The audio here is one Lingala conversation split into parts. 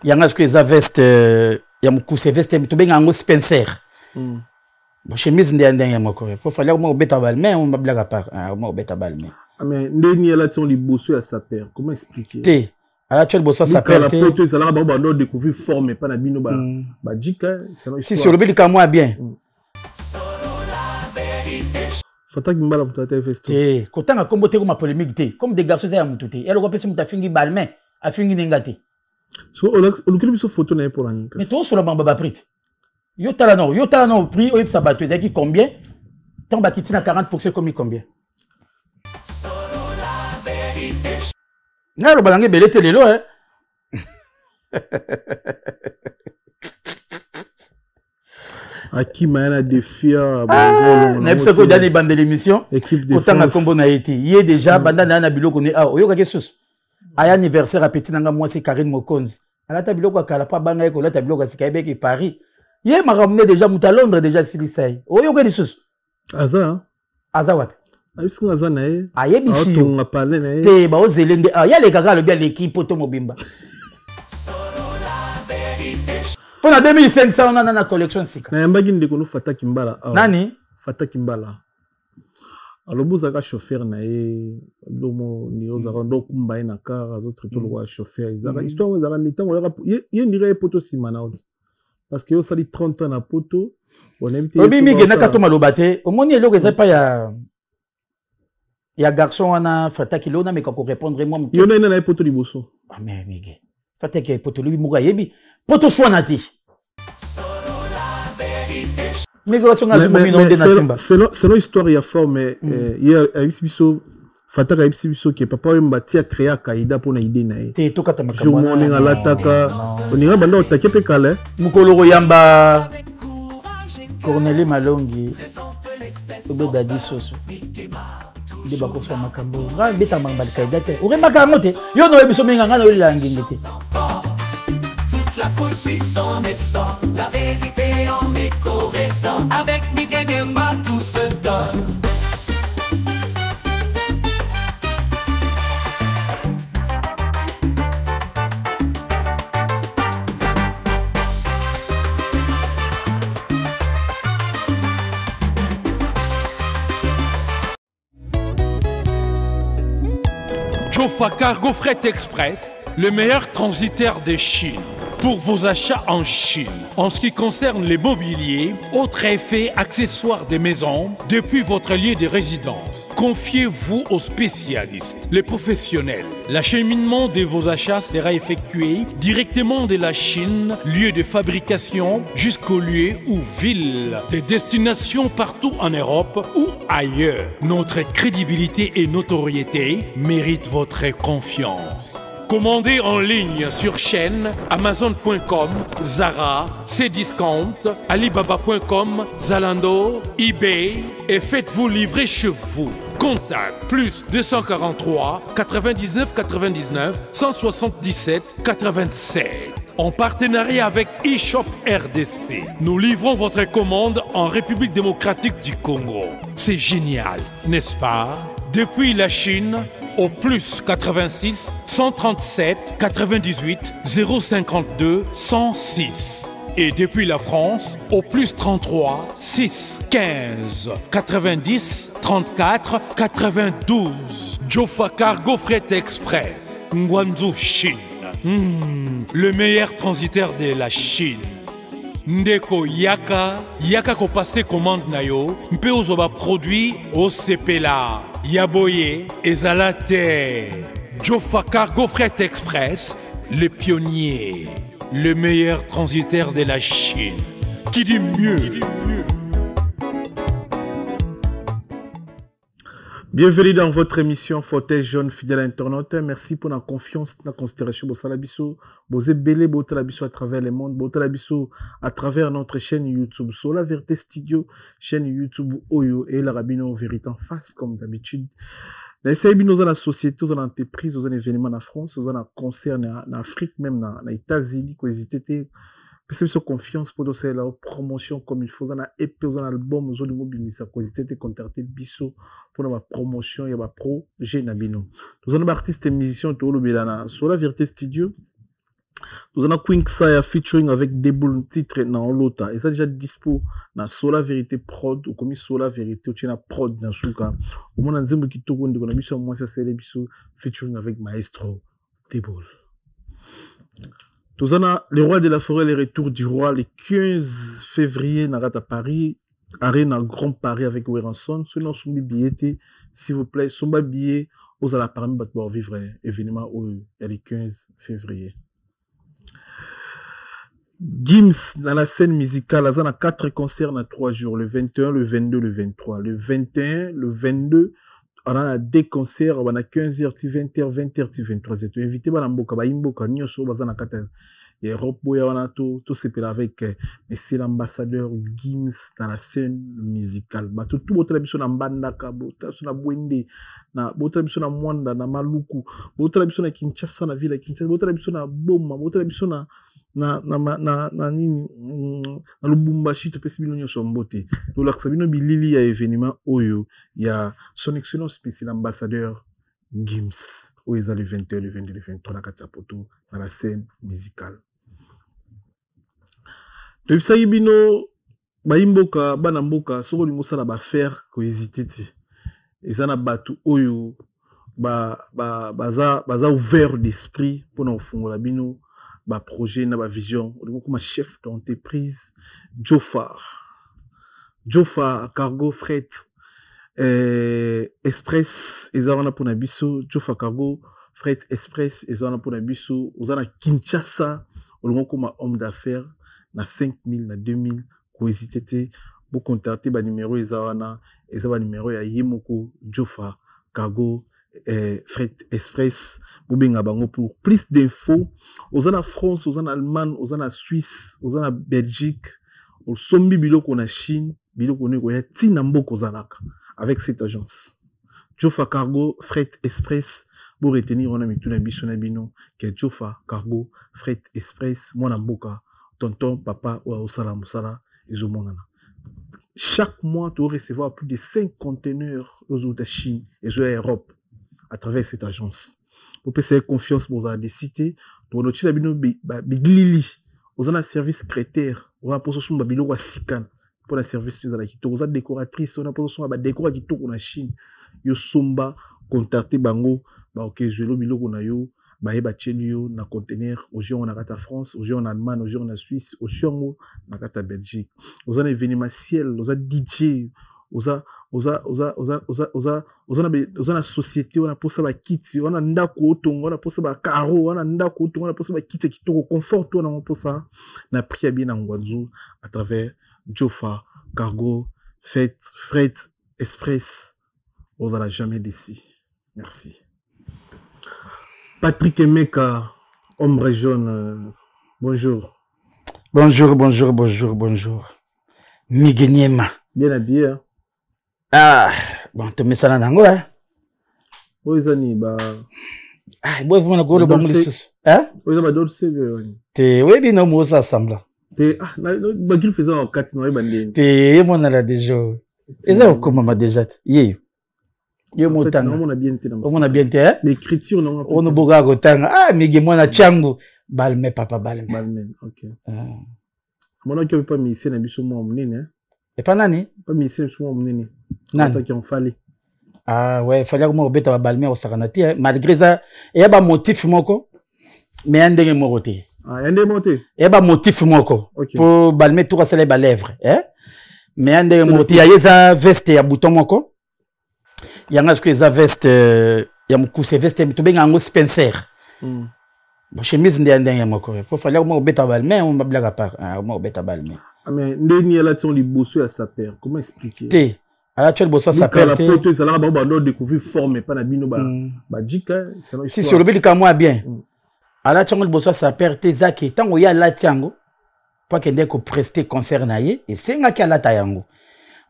Yanga sikoyo eza veste euh, ya mokuse, veste tobenga yango Spencer. Bon, chemise nde ya ndenge moko po fali akoma kobeta balmain, babilaka par akoma kobeta balmain. Ah, mais ndeni alati yango liboso ya saper, comment expliquer? Te, alati yo liboso ya saper te. Poto ezalaka bango bando découvrir forme epa na bino bajika. Si si, olobi likambo ya bien. Fataki Mbala moto ata veste. Te, kotanga kombo te, koma polémique te. Comme des garçons eza ya motu te, eloko apesi moto afingi balmain, afingi nenga te. So olukeli biso photo na ye mpo na nini? Mais tozosola bango baprix te. Yo tala no, yo tala no prix oyebisa bato ezalaki combien ntango bakiti na 40, ekomi combien? Ngai aloba nanga ebele te lelo e. Akima ya na défi. Nayebi soki odani ebandela émission, kotanga nkombo na ye te. Ye déjà banda na ye na biloko ne awa, oyokaki susu aya anniversaire apeti na nga mwasi Karine Mokonzi, alata biloko ya kala mpo abanga ye kolata biloko ya sika. Yebeki Paris ye makambo ne déjà moto ya Londres déjà asilisa ye, oyoka lisusu. Aza. Aza wapi? Ayebisi nga aza na ye. Ayebisi yo. Aotonga palais na ye. Te, baozele nde ye alekaka, alobi aleki poto mobimba mpo na 2500 wana na collection sika. Nayambaki ndeko no Fataki Mbala awa. Nani? Fataki Mbala. Alobi ozalaka chauffeur na ye, biloko mo ndenge ozalaka ndo okumba ye na car, azotraite lokola chauffeur. Ezalaka histoire oyo ezalaka nde ntango oyaka ye ndire ye poto nsima na oti, parce que osali 30 ans na poto, onayebi te. Oyebi mingi naka to maloba te. Omoni eloko eza epai ya garçon wana Fataki leo, nameka korépondre mwa moke. Yo nai na ye poto liboso. Ah, mais mige Fataki ya poto, lobi moko ayebi poto swana te. Mige wasonga azomomina nde na timba. Selon histoire ya forme, ye ayebisi biso, Fataka ayebisi biso ke papa oyo mbati acréa kaida mpo na idée na ye. Te, tokata makambo. Jour moko ndenge alataka, oninga banda otake mpe kala. Mokolo koyamba Cornelie Malongi obe Dadi Soso nde bakoswa makambo. Ngai beta makambo alikaida te, orembaka yango te. Yo na oyebi so mingi, ngai nayolela ngenge te. La foule suit son essor, la vérité en écho résonne. Avec Miguel Demba, tout se donne. Jofa Cargo Fret Express, le meilleur transitaire de Chine. Pour vos achats en Chine, en ce qui concerne les mobiliers, autres effets, accessoires des maisons, depuis votre lieu de résidence, confiez-vous aux spécialistes, les professionnels. L'acheminement de vos achats sera effectué directement de la Chine, lieu de fabrication, jusqu'au lieu ou ville des destinations partout en Europe ou ailleurs. Notre crédibilité et notoriété méritent votre confiance. Commandez en ligne sur chaîne Amazon.com, Zara, Cdiscount, Alibaba.com, Zalando, eBay et faites-vous livrer chez vous. Contact plus 243 99 99 177 87. En partenariat avec eShop RDC, nous livrons votre commande en République démocratique du Congo. C'est génial, n'est-ce pas? Depuis la Chine, au plus 86 137 98 052 106. Et depuis la France, au plus 33 6 15 90 34 92. Jofa Cargo Fret Express, Guangzhou, Chine. Le meilleur transitaire de la Chine. Ndeko yaka, yaka kopase commande na yo mpe ozwa baproduit osepela ya boye ezala te. Jofa Cargo Fret Express, le pionnier, le meilleur transitaire de la Chine. Qui dit mieux? Bienvenue dans votre émission Fauteuil Jaune, fidèle internaute. Merci pour la confiance, la considération. Bosala biso, boze belé, botala biso à travers le monde, botala biso à travers notre chaîne YouTube, Sola Vérité Studio, chaîne YouTube Oyo et la Rabino Vérité en face, comme d'habitude. Na bino dans la société, dans l'entreprise, dans un événement en France, dans un concert en Afrique, même dans les États-Unis, ko hésiter te. Pesa biso confiance pour tosala la promotion comme il faut. Oza na EP, oza na album, ozolinga obimisa, kohésite te, contacte biso mpona bapromotion ya baprojet na bino. Toza na baartiste musicien, toolobela na Sola Vérité Studio. Toza na Queen Saya featuring avec Deboul, titre na Olota. Eza déjà dispo na Sola Vérité Prod, okomi Sola Vérité otie na Prod na suka. Omona nzembo kitoko ndeko na biso ya mwasi asele biso featuring avec Maestro Deboul. Toza na Le Roi de la Forêt, le retour du roi, le 15 février na kati ya Paris, Arena Grand Paris avec Werrason. Soki osombi billet te, s'il vous plaît, somba billet, ozala parmi bato ba vivre événement oyo ya le 15 février. Gims dans la scène musicale aza na 4 concerts na 3 jours, le 21, le 22, le 23. Le 21, le 22, on a deux concerts, on a 15h ti 20h, 20h ti 23h. To invité bana mboka, ba imboka nyonso baza na kati ya Europe, boya wana to tosepela avec monsieur l'ambassadeur Gims dans la scène musicale. Bato tout botala biso na Mbandaka, botala biso na Bwende, na botala biso na Mwanda, na Maluku, botala biso na Kinshasa, na ville ya Kinshasa, botala biso na Boma, botala biso na nini, na Lubumbashi. Topesi bino nyonso mbote. Tolakisa bino bilili ya événement oyo ya son excellence spécial ambassadeur Gims, oyo eza le 21, le 22, le 23 na kati ya poto na la scène musicale. Toyebisaki bino bayimboka, bana mboka, soki olingi osala baaffaire, kohésite te. Eza na bato oyo baza ouvert d'esprit mpona kofungola bino baprojet na bavision. Olingi okoma chef d'entreprise, Jofar, Jofa Cargo Fret Express eza wana mpona biso. Jofa Cargo Fret Express eza wana mpona biso. Oza na Kinshasa, olingi okoma homme d'affaires na 5000, na 2000, kohésite te, bocontacte. Banimero eza wana, eza banimero ya ye moko Jofa Cargo Fret Express. Bobenga bango pour plus d'infos. Oza na France, oza na Allemagne, oza na Suisse, oza na Belgique, osombi biloko na Chine, biloko no ekoya ntina mboka ozalaka avec cette agence Jofa Cargo Fret Express. Bo retenir wana mitu na biso na bino ke Jofa Cargo Fret Express, mwana mboka, tonton, papa oyo azosala mosala ezomonana. Chaque mois to recevoir plus de 5 conteneurs ozouta Chine, ezoya Europe à travers cette agence. Bopesa ye confiance, bozala déçus te. Tokonotiela bino bilili. Oza na service traiteur, oza mposa osomba biloko ya sika mpona service to ezala kitoko. Oza décoratrice, oza mposa osomba badécor ya kitoko na Chine, yo somba, contacte bango, baokezwelo biloko na yo, baye batieli yo na conteneur. Ozwi yango na kati ya France, ozwi yango na Allemagne, ozwi yango na Suisse, ozwi yango na kati ya Belgique. Oza na événementiel, oza DJ, oza na société wana mposa bakiti wana, ndako otonga wana mposa bacarreaux wana, ndako otonga wana mposa bakiti ya kitoko, confort wana ngo mposa na prix ya bien na Ngwanzu, à travers Jofa Cargo Fret Express, ozala jamais déçu. Merci. Patrick Emeka, ombre jaune, bonjour. Bonjour, bonjour, bonjour, bonjour. Miguel. Bien habillé, hein? Ah, bon, tomesana nango, hein? Oyo eza nini ba Ah, boy vona golo bango lisusu. Hein? Oyo eza ba Dolce? Te, oyebi na mosa semblant. Te, ah, bagriffe eza na kati na oyeba ndenge. Te, ye monala déjà. Eza okomama déjà te. Ye. Yo motanga. Omona bien te na Omona bien te, hein? L'écriture nango. Ono boka kotanga. Ah, Migi mwana changu. Balme papa, balme. Balme, OK. Ah. Monaki oyo pa musicien na biso mwa monene. Epa nani? Pa musicien na biso mwa monene. Nani? Ataki en Fally. Ah ouais, Fally akoma kobeta babalme, akosakana te, malgré eza eya bamotif moko, mais ya ndenge moko te. Ah, ya ndenge moko te. Eya bamotif moko. Po balme tour asala ye balèvre, eh? Mais ya ndenge moko te. Ya ye eza veste ya bouton moko, yanga sikoyo eza veste ya mokuse, veste tobenga yango Spencer. Bon, chemise nde ya ndenge moko. Po Fally akoma kobeta balme, babilaka par akoma kobeta balme. Ah, mais ndeni alati yango liboso ya sapeur, comment expliquer? Te, alati liboso ya sapeur te. Poto ezalaka bango bando découvrir forme epa na bino bajika. Si si, olobi likambo ya bien. Alati yango liboso ya sapeur te, ezaki ntango ye alati yango po akende koprester concert na ye, esengaki alata yango.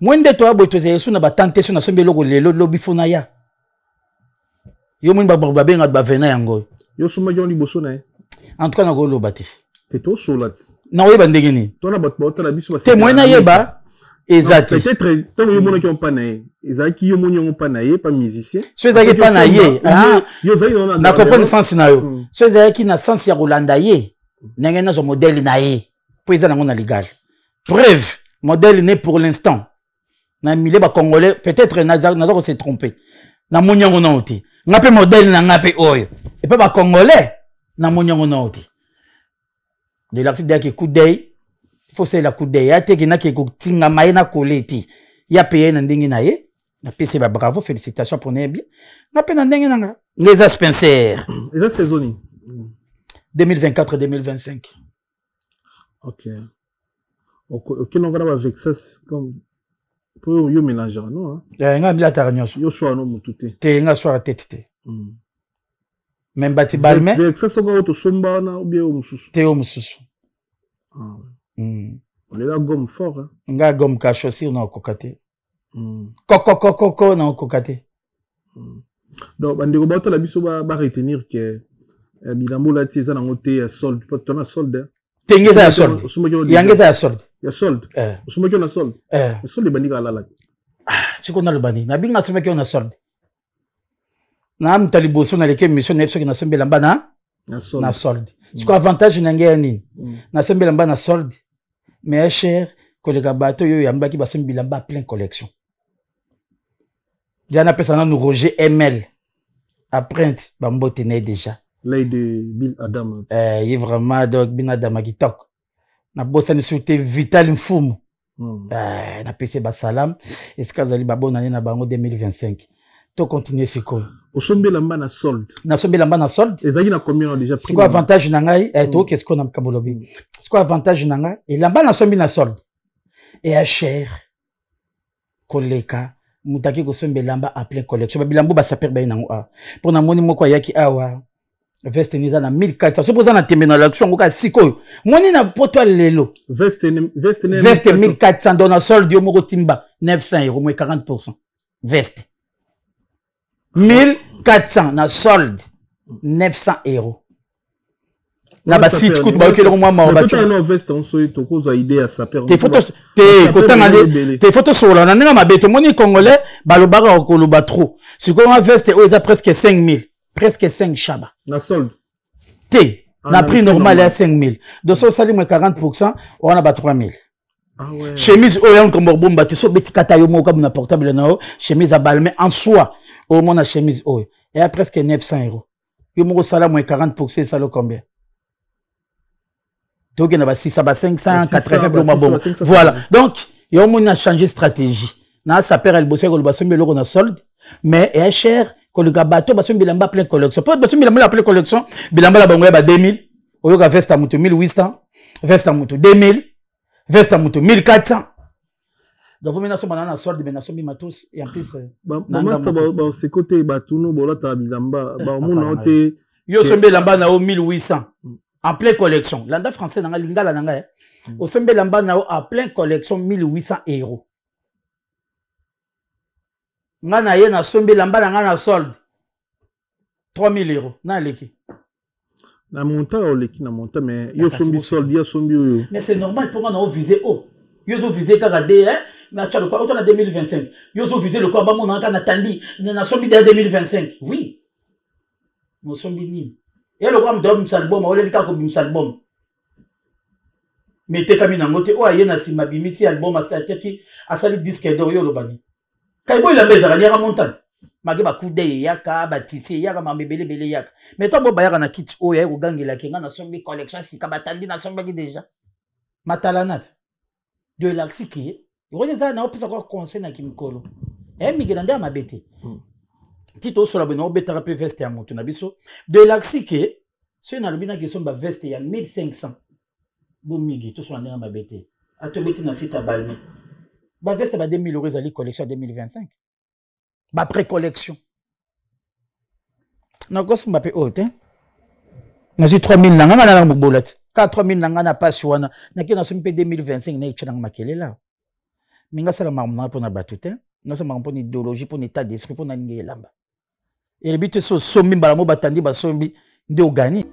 Mwe nde toya boye, tozala esu na batante so nasombi eloko lelo, lobi fo na ya yo moni babengaka bavena yango. Yo osombaki yango liboso na ye? En tout cas nakoloba te. Te, tosola ti. Nakoyeba ndenge nini? Tona bato baotala biso. Te, moye nayeba eza te. Peut-être ntango yo omonaki yango mpa na ye, ezalaki yo moni yango mpa na ye, pa musicien. So ezalaki mpa na ye, yo ozali na comprendre sens na yo. So ezalaki na sens ya kolanda ye. Ndenge nazwa modèle na ye mpo eza nango na ligale. Preuve, modèle ne pour l'instant na milieu ba congolais, peut-être naza ko se tromper, namoni yango nao te. Nga mpe modèle na nga mpe oyo epe ba congolais, namoni yango nao te. De l'artiste deyaki coup d'œil, faut salela coup d'œil ya te kendaki kotingama ye na kole te ya pe ye na ndenge na ye. Napesi ba bravo, félicitation pour ye bien. Nga mpe na ndenge na nga, nga eza Spencer. Eza saison nini? 2024 2025. Ok, okende wana ba vexas comme po yo mélangera no? Eh, nga milataka nyonso. Yo swara no motu te? Te, nga swara tete te. Me mbati balme. Vexas soko oyo tosomba wana ou bien oyo mosusu? Te, oyo mosusu. Ah. Olela gomme fort, hein? Nga gomme ka chaussure na okoka te. Kokokokoko na okoka te. Donc bandeko baotala biso baretenir ke bilamba olati eza nango te ya solde, po tona solde. Te, nge eza ya solde, yange eza ya solde. Ya solde, osombaki yo na solde? Solde ebandi kaka lala te. Sikoyo naloba nini? Nabingi nasombaki yo na solde na muta liboso naleki émission na ye. Soki nasombi elamba na solde, sikoyo avantage na nge ya nini? Nasombi elamba na solde, mais ya cher koleka bato oyo oyambaki basombi bilamba plein collection. Ya napesa nanu Roger Ml apprente bambote na ye déjà. L'œil de Bill Adam. Eh, ye vraiment, donc bino Adam kitoko. Nabosani sur te Vital Mfumu. Eh, napesi basalam esika azali, babonane na bango 2025. Tocontinue sikoyo. Osombi elamba na solde? Nasombi elamba na solde. Ezalaki na combien déjà? Sikoyo avantage na ngai, eh, tokoki sikoyo na makambo olobi. Sikoyo avantage na ngai, elamba nasombi na solde eya cher koleka moto aki kosomba elamba en plein collection. Babilambo basaper baye nango awa, mpo namoni moko ayaki awa, veste ni eza na 1400. Soki oza na tembe na l'action yango kaka sikoyo, moni na poto ya lelo. Veste? Veste 1400, donc na solde yo moko timba 900 euro moins 40. Veste 1400, na solde 900 euro. Na basite kutu bayoki eloko mwa mawa. Te, kotanga te, faut tosolola na ndenge mabe. Tomoni congolais balobaka koloba trop. Sikoyo nga veste oyo eza presque 5000, presque 5 shaba. Na solde? Te, na prix normal ya 5000. Donc so osali moins 40, wana ba 3000. Ah ouais. Chemise oyo yango kombo bomba te, so obeti kata yo moko kabu na portable na yo. Chemise ya Balmain en soi, omona chemise oyo eya presque 900 euros. Yo moko osala moins 40, esala combien? Tokende ba 600, ba 580, biloko mabongo. Voilà, donc yo omoni na changer stratégie na saper ya liboso ya koloba sombi eloko na solde, mais eya cher koleka bato basombi bilamba plein collection, po basombi bilamba ya plein collection, bilamba na bango ya ba 2000. Oyoka veste ya moto 1800, veste ya moto 2000, veste ya moto 1400. Donc vomi nasomba na solde, mais nasombi matos et en plus. Bamaster baseko te, batunu bolataka bilamba bamona te. Yo osombi elamba na yo 1800 en plein collection. Landa français na nga, lingala na ngai. Osombi elamba na yo en plein collection 1800 euros, nga na ye nasombi elamba na nga na solde 3000 euros, na aleki. Na montant oleki na montant, mais yo osombi solde, yo osombi oyo. Mais c'est normal, mpo nga na ovise o yo ozovise kaka de na tia lokwa oto na 2025. Yo ozovise lokwa bamona kaka natandi nasombi de ya 2025. Oui, mosombi nini? Ye lokwa moto abimisa album, aoleli kaka kobimisa album, mais etekami nango te. Oyo aye na nsima abimisi album, atiaki, asali disque d'or. Yo oloba nini? Kai boyo elamba ezalaka niaka montante make bakude eyaka, batisi eyaka, mambo ebele ebele eyaka. Mais ntango bayaka na kiti oyo aye kogangelaki nga nasombi collection sika, batandi nasombaki déjà matalana te. Do elakisi ke okoki eza na opesa kwa conseil na kimikolo emigela nde ya mabe te. Ti tosola boye, naobetaka mpe veste ya moto na biso. Do elakisi ke soki nalobi naki esomba veste ya 1500, bomigi tosola ndenge mabe te. Atobeti na site ya Balmain, baveste ba 2000 euro ezali collection ya 2025, bapré-collection. Nakosomba mpe oyo te, nazwi 3000 na nga, nga nanga mobola te, kaka 3000 na nga na pasi wana nake nasombi mpe 2025 na etya nanga makelele awa. Mingi asala makambo nanga mpona bato te, nasala makambo mpona idéologie, mpona état d'esprit, mpona ningi elamba elobi te. So osombi mbala mo batandi basombi nde ogani.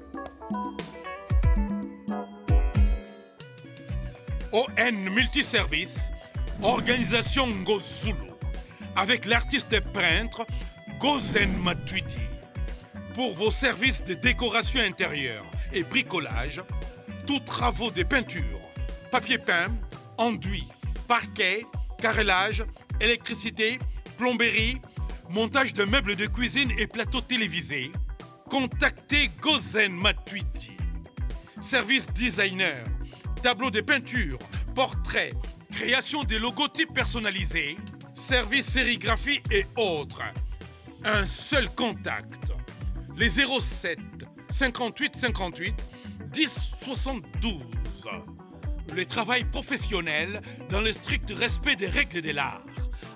ON Multiservice, Organisation Ngozulu, avec l'artiste peintre Gozen Matuidi. Pour vos services de décoration intérieure et bricolage, Tous travaux de peinture, papier peint, enduit, parquet, carrelage, électricité, plomberie, montage de meubles de cuisine et plateaux télévisés. Contactez Gozen Matuidi. Service designer, tableau de peinture, portrait, création des logotypes personnalisés, service sérigraphie et autres. Un seul contact. Les 07 58 58 10 72. Le travail professionnel dans le strict respect des règles de l'art.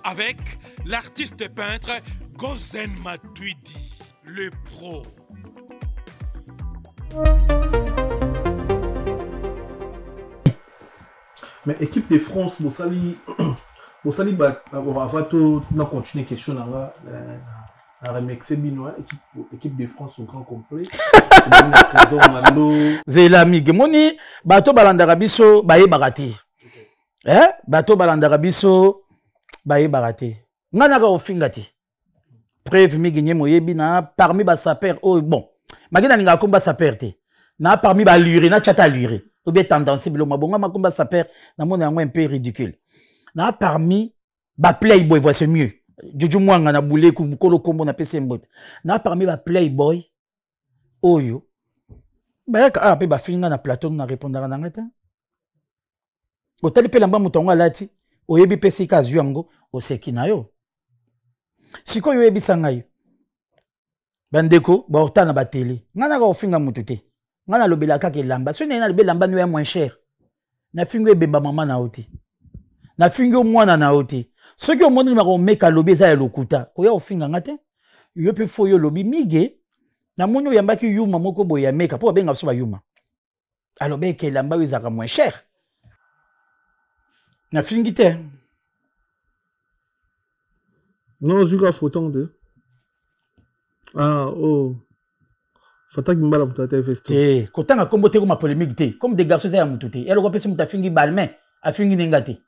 Avec l'artiste peintre Gozen Matuidi, le pro. Mais équipe de France, bosali bosali ba avant to na continuer question na nga na remercier bino équipe équipe de France au grand complet. Trésor Mando. Zela mige moni bato balandaka biso bayebaka te. Eh bato balandaka biso bayebaka te. Nga naka ofinga te. Preuve migi nye moyebi na parmi ba sapeur oyo bon. Magi na lingaka komba sapeur te. Na parmi ba lure na chata lure. Ou bien tendance bilo mabonga makomba sapeur na mona yango un peu ridicule. Na parmi ba playboy voici mieux. Juju Mwanga na boule ku kolo kombo na pese mbote. Na parmi ba playboy oyo bayaka ah pe ba finga na plateau na répondre na ngata. Otali pe lamba moto yango alati oyebi pe sika azwi yango oseki na yo. Sikoyo oyebisa ngai bandeko baotala na batele ngai naka kofinga moto te ngai nalobela kaka elamba soki naye nalobi elamba no ya moins cher nafingi ebemba mama na yo te nafingi yo mwana na yo te soki omoni maka omeka alobi eza ya lokuta koya kofinga nga te yo mpe fo yo olobi mige namoni oyambaki yuma moko boye ya meka mpo babenga biso bayuma alobi eke elamba oyo ezalaka moins cher nafingi te. Non, ozwi photo te. Ah, oh. Fataki mbala moto ata festo. Te, kotanga kombo te koma polémique te. Comme des garçons eza ya moto te. Eloko apesi moto afingi Balmain, afingi nenga te.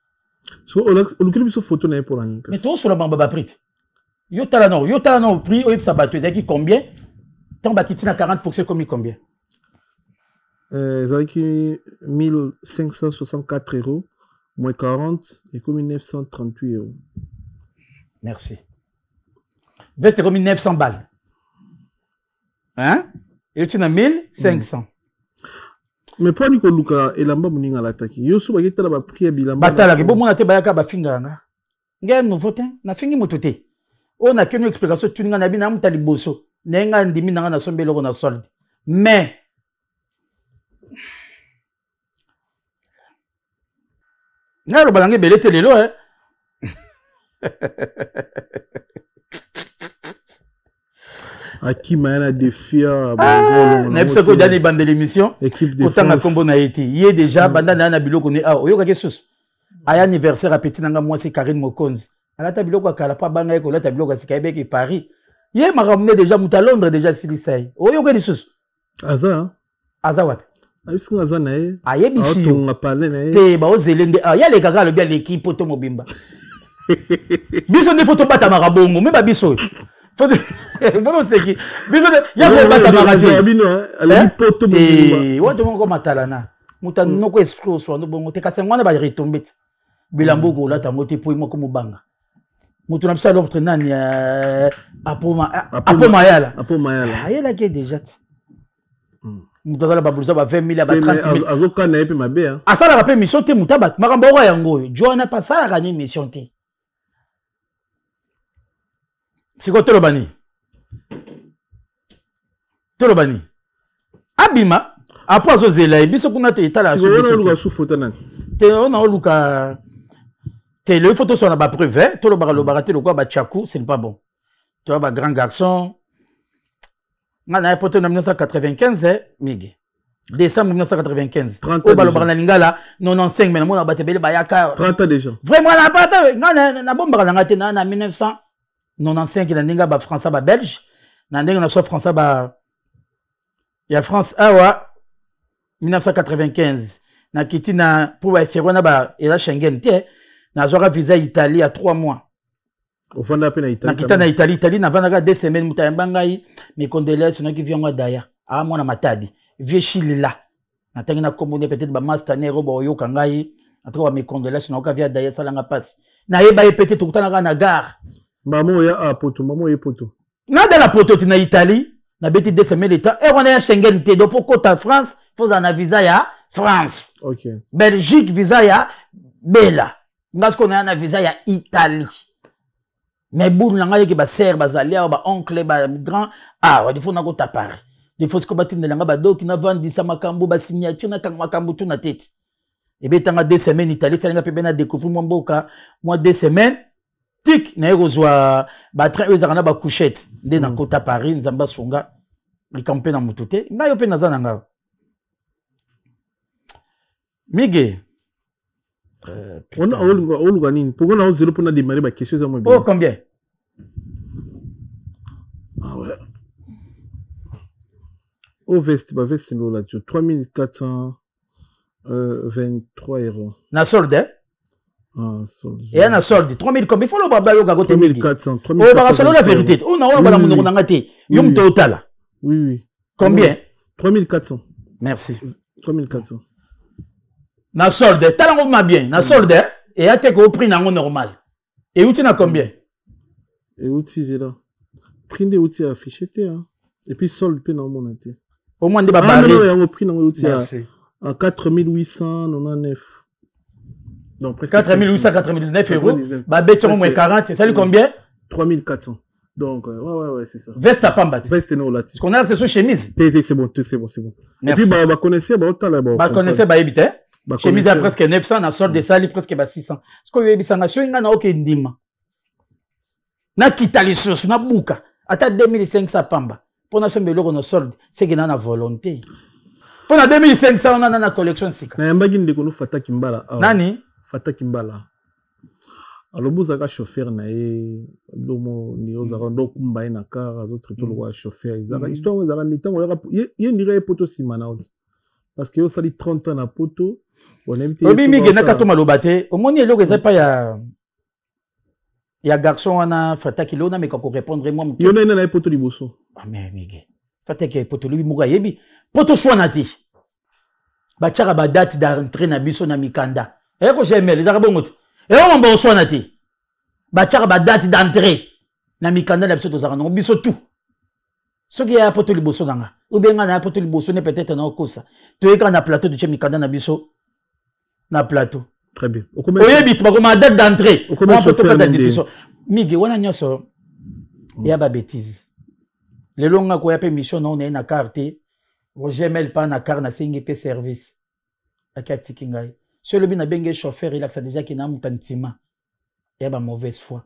So olukeli biso photo na ye mpo na nini? Mais tozosola bango ba prix te. Yo tala no, yo tala no prix oyebisa bato ezalaki combien? Tant bakiti na 40% ekomi combien? Ezalaki 1564 euros moins 40 ekomi 938 euros. Merci. Veste ekomi 900 balles. Hein? Euti na 1500. Mais mpo ani koluka elamba moninga alataki yo so baketala ba prix ya bilamba batalaki bomona te bayaka bafingaka nga ngai nouveau te nafingi moto te oyo nakeni explication tuni ngai nayebi na moto ya liboso naye ngai ndimi na ngai nasombi eloko na solde mais ngai aloba nanga ebele te lelo eh. Akima ya na défi ya nayebi soki ojani ebandela émission kotanga nkombo na ye te ye déjà banda na ye na biloko ne awa oyokaki susu aya anniversaire apeti na nga mwasi Karine Mokonzi alata biloko ya kala mpo abanga ye kolata biloko ya sika yebeki Paris ye makambo ne déjà moto ya Londres déjà asilisa ye oyoki lisusu aza aza wapi? Ayebisi nga aza na ye. Ayebisi yo aotonga palais na ye te baozele nde ye alekaka alobi aleki poto mobimba biso nde fo tobatamaka bongo me babiso oyo oseki biso nde ya kobatamaka te wato moko matalana moto anoko esprit oswano bongo te kasi yango wana baretombe te bilamba okolata yango te po moko mobanga moto na biso alopre nani apo mayala ayelaki ye déjà te moto azala babuluza ba 20 000 ya ba 30 000 azokana ye mpe mabe asalaka mpe mission te moto abato makambo oyo yango oyo jo wana mpe asalaka ni mission te sikoyo toloba nini toloba nini abima apo azozela ye biso kuna etala te ona oluka te le faut toswana bapreuve tolobaka lobaka te lokola bachaku ce n'est pas bon toya ba grand garçon nga na ye poto na 1995 migi décembre 1995 oyo balobaka na lingala 95 mais namona bato ebele bayaka 30 ans déjà vraiment na pata nga nabombaka na nga te na 1995 na ndenge ya bafrançais babelge na ndenge na so français ba ya France awa 1995 nakiti na mpo baeseri wana ba eza Schengen te nazwaka visa Italie ya 3 mois ofanda mpe na Italie nakita na Italie Italie navandaka 2 semaines moto ayamba ngai mes condoléances naki vieux yango adaya aa mwana Matadi vieux Chilila. Natangi na kombo ne peut-être ba master ne robo oyoka ngai. En tout cas, mes condoléances na via d'ailleurs salanga passe. Nayeba ye peut-être tokutana na gare. Maman ya a poto, maman ye poto. Nada na poto ti na Italie, na beti 2 semaines de temps. Et on est à Schengen te donc pour kota France, faut na visa ya France. OK. Belgique visa ya Bela. Nga siko na na visa ya Italie. Mais boule na ngai ke ba sœur bazali awa, ba oncle, ba grand awa, il faut na kota Paris. Il faut siko batindela nga ba doki na vandisa makambo ba signature na kanga makambo tout na tête. Ebetanga 2 semaines Italie, salinga mpe na découvrir mwa mboka mwa 2 semaines tik naye kozwa batrain oyo ezalaka na bacouchette nde nakota Paris. Nzambe asunga, likambo mpe na motu te, ngai yo mpe naza na ngai mige. Oluka nini? Pourquoi na ozelo mpona démarrer baquestion eza mwa? Oh, combien? Ah ouais, o veste, baveste ndola ti 3423 euros. Na solde, eh? Ah, solde. Eya na solde 3000 combien? Il faut loba bayoka kote mingi. 3400. Oyo bakasolo la vérité oyo na oloba na monoko na nga te, yo moto otala. Oui. Combien? 3400. Merci. 3400. Na solde, tala ngo ma bien na solde, eya te ko prix nango normal euti na combien? Euti, zela, prix nde euti affiché te, hein. Et puis solde mpe naomona te. Au moins nde. Ah, non, babari. Non, yango prix nango euti Merci. à 4899, donc presque 4899 euros. 99. Babeti yango moins 40, esali combien? 3400, donc ouais, c'est ça. Veste apamba te. Veste no olati. Parce qu'on a so chemise. Te te, c'est bon, c'est bon, c'est bon. Et Merci. puis baconnaisseur baotala. Baconnaisseur bayebi te, chemise ya presque 900, na solde esali presque ba 600. Sikoyo oyebisanga soki ngai na oke ndima nakita lisusu nabuka ata 2500 pamba mpo nasomba eloko na solde, seke na na volonté mpo na 2500 wana na collection sika. Nayambaki ndeko no Fataki Mbala awa. Nani? Fataki Mbala alobi ozalaka chauffeur na ye, lomo ndenge ozalaka ndo okumba ye na car, azotraite lokola chauffeur. Ezalaka histoire oyo ezalaka nde ntango oyaka ye ndira ye poto nsima na oti, parce que ye osali 30 ans na poto, onayebi te. Oyebi mingi naka to maloba te, omoni eloko eza epai ya garçon wana Fataki leo nameka korépondre mwa moke. Yo nani na ye poto liboso? Ah, mais mige Fataki ya poto lobi moko ayebi poto swana te, batiaka badate d'entrée na biso na mikanda eyako gml ezalaka bongo te, eyoko mambo oswana te, batiaka badate d'entrée na mikanda na biso, tozalaka nango biso tout. Soki yaya poto liboso na nga ou bien nga na ya poto liboso ne, peut-être na okosa, toyekaka na plateau, totie mikanda na biso na plateau. Très bien. Oyebi te bakoma date d'entrée. Okomi Wana po chauffeur tokata nde. Discussion mige wana nyonso eya babêtise. Lelo nga koya mpe mission na naye na car te, Roger Mel pa na car, nasengi mpe service aki atiki ngai. So elobi nabenge chauffeur, elakisa déjà ke na moto ntima ya ba mauvaise foi.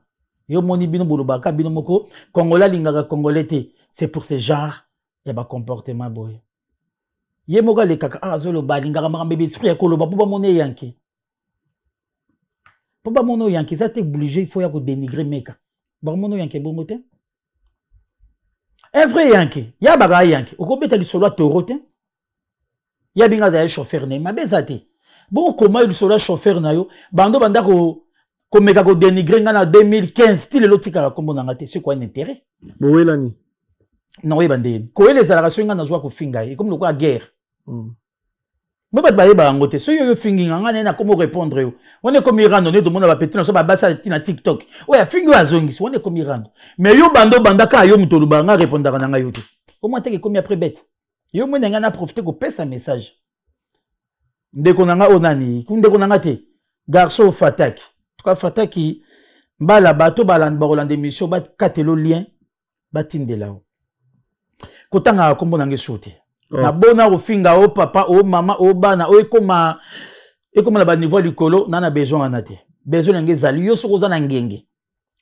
Yo moni bino bolobaka bino moko congolais alingaka congolais te, c'est pour ce genre ya bacomportement boye. Ye moko alekaka awa azoloba alingaka makambo ebe esprit ya koloba mpo bamona eyanke, mpo bamona oyanke eza te obligé, il faut ya kodénigre meka bamona oyanke bongo te. Un vrai yanke ya baka yanke okobeta lisolo ya toro te, ya binga azala chauffeur na ye, mabe eza te. Bokoma lisolo ya chauffeur na yo bando banda komeka kodénigre nga na 2015 ti lelo tikaka nkombo na nga te, c'est quoi un intérêt? Bowelani? Na oyeba ndeni koyela ezalaka soki nga nazwa kofinga ye, ekomi lokola guerre. Me bato bayeba yango te, soki oyo ofingi nga, nga naye nakomi répondre yo, wana ekomi rando. Nde tomona bapeti na so babasi ti na TikTok oyo afingi oyo azongisi, wana ekomi rando. Mais yo bando obanda kaka yo moto olobaka, nga répondaka na ngai yo te, omwa teke ekomi après bete. Yo moni ngai na profite kopesa message ndeko na nga oyo nani, ndeko na nga te, garçon Fataki tuka Fataki Mbala, bato bakolanda émission, bakatelo lien, batindela yo kotangaka nkombo na ngai so te. Oh. Nabona kofinga o papa o mama o bana o ekoma na baniveau ya likolo na besoin wana te. Besoin na ngai ezali yo soki oza na ngenge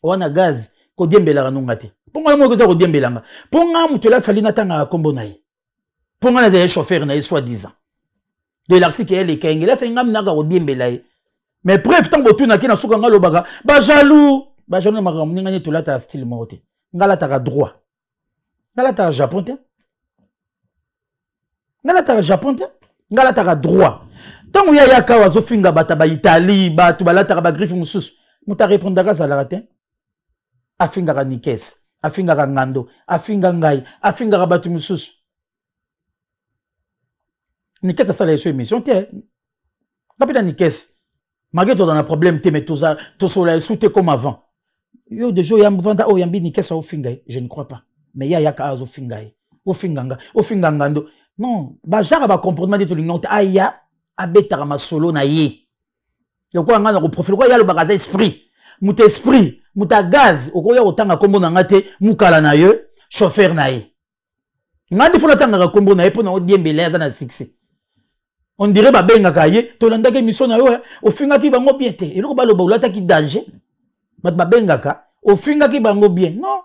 wana gaz kodiembelaka nonga te, mpo ngai moko eza kodiembelanga, mpo nga moto elafali natangaka nkombo na ye, mpo ngai nazali chauffeur na ye soi disant de l'article eleka engeli afai ngai minaka kodiembela ye. Mais bref, ntango botunaki na suka, ngai alobaka bajaloux, bajaloux na makambo ndenge nini tolataka style moko te. Ngai alataka droit, ngai alataka japon te, ngai alataka japon te, ngai alataka droit. Ntango ye ayaka awa azofinga bato ya baitalie, bato balataka bagriffe mosusu, moto arépondaka azalaka te. Afingaka Nikes, afingaka Ngando, afinga ngai, afingaka bato mosusu. Nikes asala ye so émission te. Nga mpe na Nikes, malgré toza na problème te, mais toza tosola esu te comme avant. Yo déjà oyamba oyo oyambi Nikes, aofinga ye, je ne crois pas. Mais ye ayaka azofinga ye, ofinga nga, ofinga ngando. Non, bajara bacomportement nde tolingi te. Aya abetaka masolo na ye lokola ngai na koprofile, lokola ye alobaka aza esprit, moto esprit, moto ya gaz. Okoya kotanga nkombo na nga te, mokala na ye, chauffeur na ye. Ngai nde fo natangaka nkombo na ye mpo na odiembela ye aza na succès. On dirait babengaka ye, tolandaki émission na yo, ofingaki bango bien te. Eloko baloba, olataki danger. Bato babengaka, ofingaki bango bien. Non.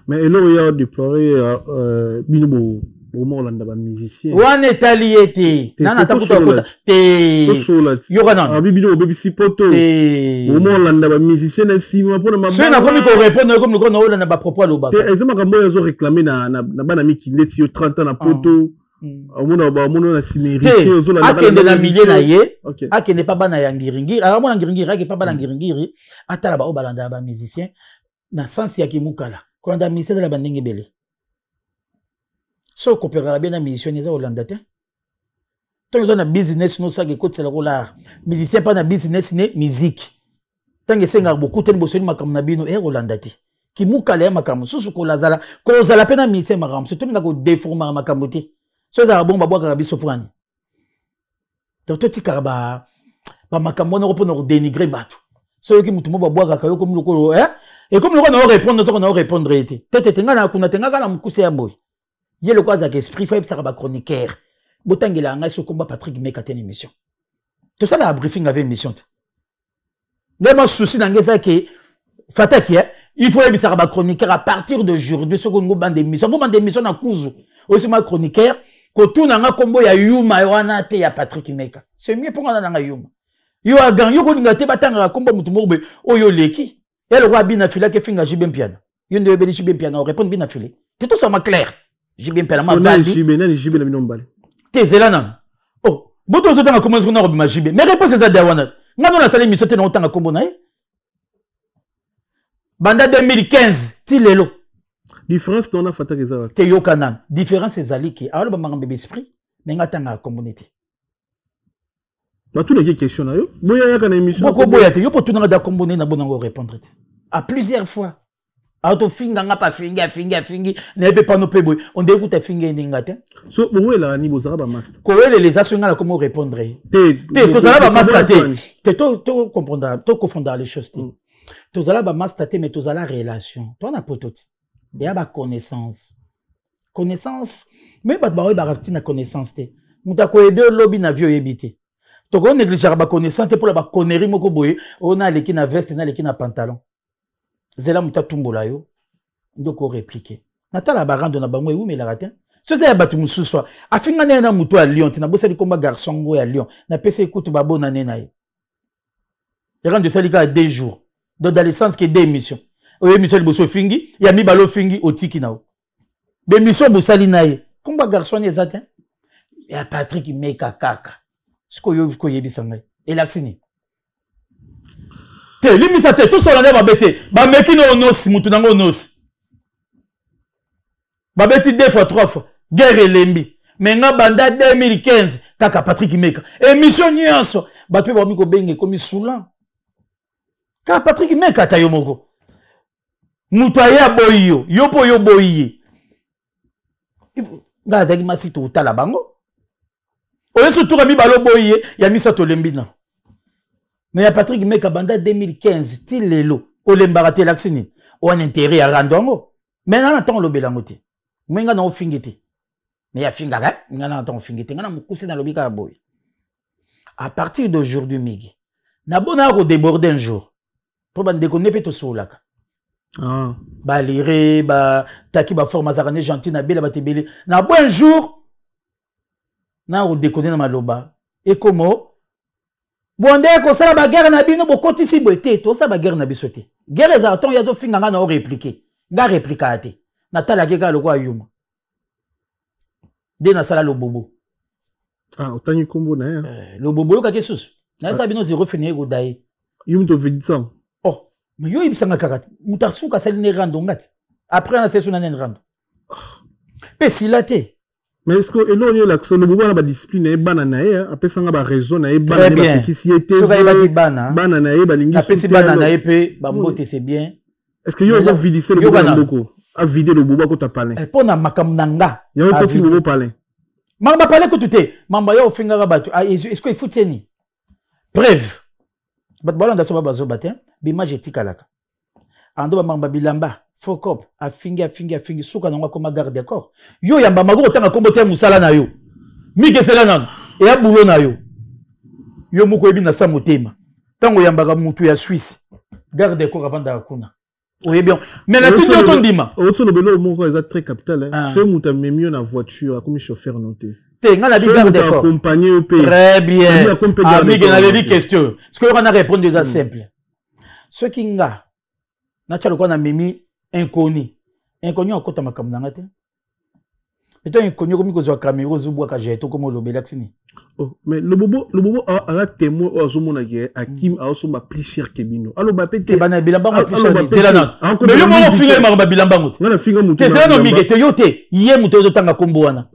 Mais eloko ya déploré, bino bokoma kolanda bamusicien. Wana etali ye te. Nana ata kuta kota te. Yoka nano. Abi bino bobebisi poto, bokoma kolanda bamusicien na nsima mpona Soki nakomi korépondre komi lokola naolanda bapropos alobaka. Eza makambo oyo azoréclame na bana mikili, neti yo 30 ans na poto, omona bamona na nsima héritier. Ozolanda akende na milieu na ye, akende pa bana ya ngiringiri, akamona ngiringiri, ake pa bana ngiringiri, atala baoyo balandaka bamusicien na sens ya kimukala. Kolanda musicien ezala bandenge ebele. So okopekaka bien na musicien, eza kolanda te. Ntango oza na business, nosaka ekotisela kolara musicien mpa na business ne musique. Ntango esengaka bokutani, bosoli makambo na bino, eya kolanda te. Kimukala ya makambo mosusu, kolazala kozala mpe na musicien, makambo mosusu tolinga kodeformaka makambo te. So ezalaka bongo, babwakaka biso pwani. Donc totikaka bamakambo wana mpona kodénigre bato. So oyoki motu mo babwakaka yo, komi lokolo ekomi lokola na orépondre, soko na orépondre ye te. Te te te, ngai na kuna te, ngai kaka na mokuse ya boye. Ye lokola azalaka esprit, fa yebisaka bachroniqueur, botangelaka ngai so komba Patrick Meka te na émission. Tosalaka briefing ave émission te. Nde ma souci na ngai eza ke fataki, il faut yebisaka bachroniqueur, à partir d'aujourd'hui, soki olingi obanda émission, ngo banda émission na kuzu, oyebisi chroniqueur kotuna nga kombo ya yuma wana te, ya Patrick Meka. C'est mieux mpo nga na nga yuma yo agan yo kolinga te batangaka kombo motu moko boye oyo oleki ya lokola bina filaki efinga JB Mpiana. Yo nde oyebeli JB Mpiana, orépondre bina file te. Tosama clair, JB Mpiana mavandi. Nani JB na bino mobali? Te, ezela nano. Oh, boto ozotanga kombo soki nakobima JB, mais réponse eza da wana. Nga no nasali émission te na otanga kombo na ye banda 2015 ti lelo. Différence tona fataka eza te. Yoka nano, différence ezali ke aloba makambo ya esprit, me nga atangaka kombo ne te. Batunaki question na yo, boya yaka na émission. Moko boya te, yo mpo tunanga da kombo ne na bonango répondre te à plusieurs fois. Atofinga nga mpe, afingi, afingi, afingi naye mpe pano mpe boye, ondeki kuta afingi ye ndenge te. So bowelaka ni bozalaka bamaster? Kowelela eza soki nga na komi orépondre ye. Te. Te, tozala bamaster te. Te, tocomprendre, tokofondaka les choses te. Tozala bamaster te, mais tozala relation to na poto te, eya baconnaissance, connaissance. Me bato baoyebaka ntina connaissance te. Moto akoyede olobi na vie, oyebi te. Tokonégligeaka baconnaissance te mpola baconnerie moko boye oyo naleki na veste, naleki na pantalon. Zela moto atumbola yo nde okorépliquer. Natala barando na bango ewumelaka te. So eza ya bato mosusu, afinga naye na moto ya Lyon te. Nabosali komba garçon ngo ya Lyon, napesa ekutu babonane na ye. Rando esali kaka 2 jours, donc dans le sens que deux émissions oyo, émission liboso ofingi, ya mibale ofingi, otiki na yo bémission bosali na ye. Komba garçon wana eza te ya Patrick Meka kaka. Sikoyo koyebisa ngai elakisi nini? Te, limbisa te, tosola nde mabe te. Bameki na onosi mutu nango, onosi babeti deux fois, trois fois, guerre elembi. Me nga banda 2015 kaka Patrick Meka, émission nyonso bato mpe bakomi kobenga, ekomi soulan kaka Patrick Meka. Ata yo moko moto aye aboyi yo, yo mpo yo oboyi ye. Ngai azalaki masi, totala bango oyo sutuka mibale oboyi ye, ya misato olembi na me ya Patrick Meka banda 2015 ti lelo olembaka te. Elakisi nini wana? Intérêt ya rando yango. Me nga na ntango olobela yango te, me nga na ofingi te, me afingaka nga na ntango ofingi te. Nga na mokuse nalobi kaka boye: à partir d'aujourd'hui, migi nabonaka kodéborde un jour mpo bandeko nde mpe tosololaka. Balire bataki baforme, azalaka nde gentil na bela bato ebele. Na bo un jour na kodekone na maloba ekomo bonde kosala baguerre na bino, bokotisi boye te. Tosala baguerre na biso te. Guerre ezala ntongo ye azofinga nga na orépliquer, nga réplikaka te. Natalaki kaka lokola yuma nde nasala lobobo. Ah, otangi nkombo na ye. Lobobo oyokaki susu nayesala bino zero fene ye koda ye. Yo moto ovedisa. Oh, mais yo oyebisanga kaka moto asuka asali ne rando nga te. Après nasali so na nani rando mpe sila te. Mais est-ce que eloko nini elakisa lobobo wana badiscipline na ye, bana na ye apesanga baraison na ye, bana na ye bapekisi ye te, bana na ye balingi apesi bana na ye mpe bambote, c'est bien. Est-ce que yo okovidise lobobo na mboko, avide lobobo akota palin? Mpo na makambo na nga. Yango okoti lobobo palin. Makambo palin kutu te, mambo ya ofingaka bato, est-ce que efuti eni preuve? Bato balanda so babazoba te, bimage etikalaka. Ando bamamba bilamba focop, afingi, afingi, afingi, suka nango akoma garde ya corps. Yo yamba mako kotanga kombo te ya mosala na yo, mikesela nano eya bulo na yo, yo moko oyebi na sa motema. Ntango oyambaka mutu ya Suisse, garde ya corps avandaka kuna, oyebi yango. Mais natindi yo tondima. Oti olobeli oyo moko eza très capital. Soki moto amemi yo na voiture, akomi chauffeur no te. Te, nga nabi garde corps accompagner yo mpe. Très bien, amige naleli question. Sikoyo yoka na répondre, eza simple. Soki nga natya lokola namemi inconnu, inconnu akota makambo na nga te. Eto inconnu okomi kozwa kamera, ozobwaka jeto, okoma olobela tini. Oh, mais lobobo aza témoin oyo azomona ke Akim aosomba plus cher ke bino, aloba pe te. Bana bilamba ngo plus cher, zela nano. Mais yo moko ofinga ye makambo ya bilamba ngo te. Nga nafinga motu? Te, zela no mige te, yo te, ye moto ozotanga kombo wana.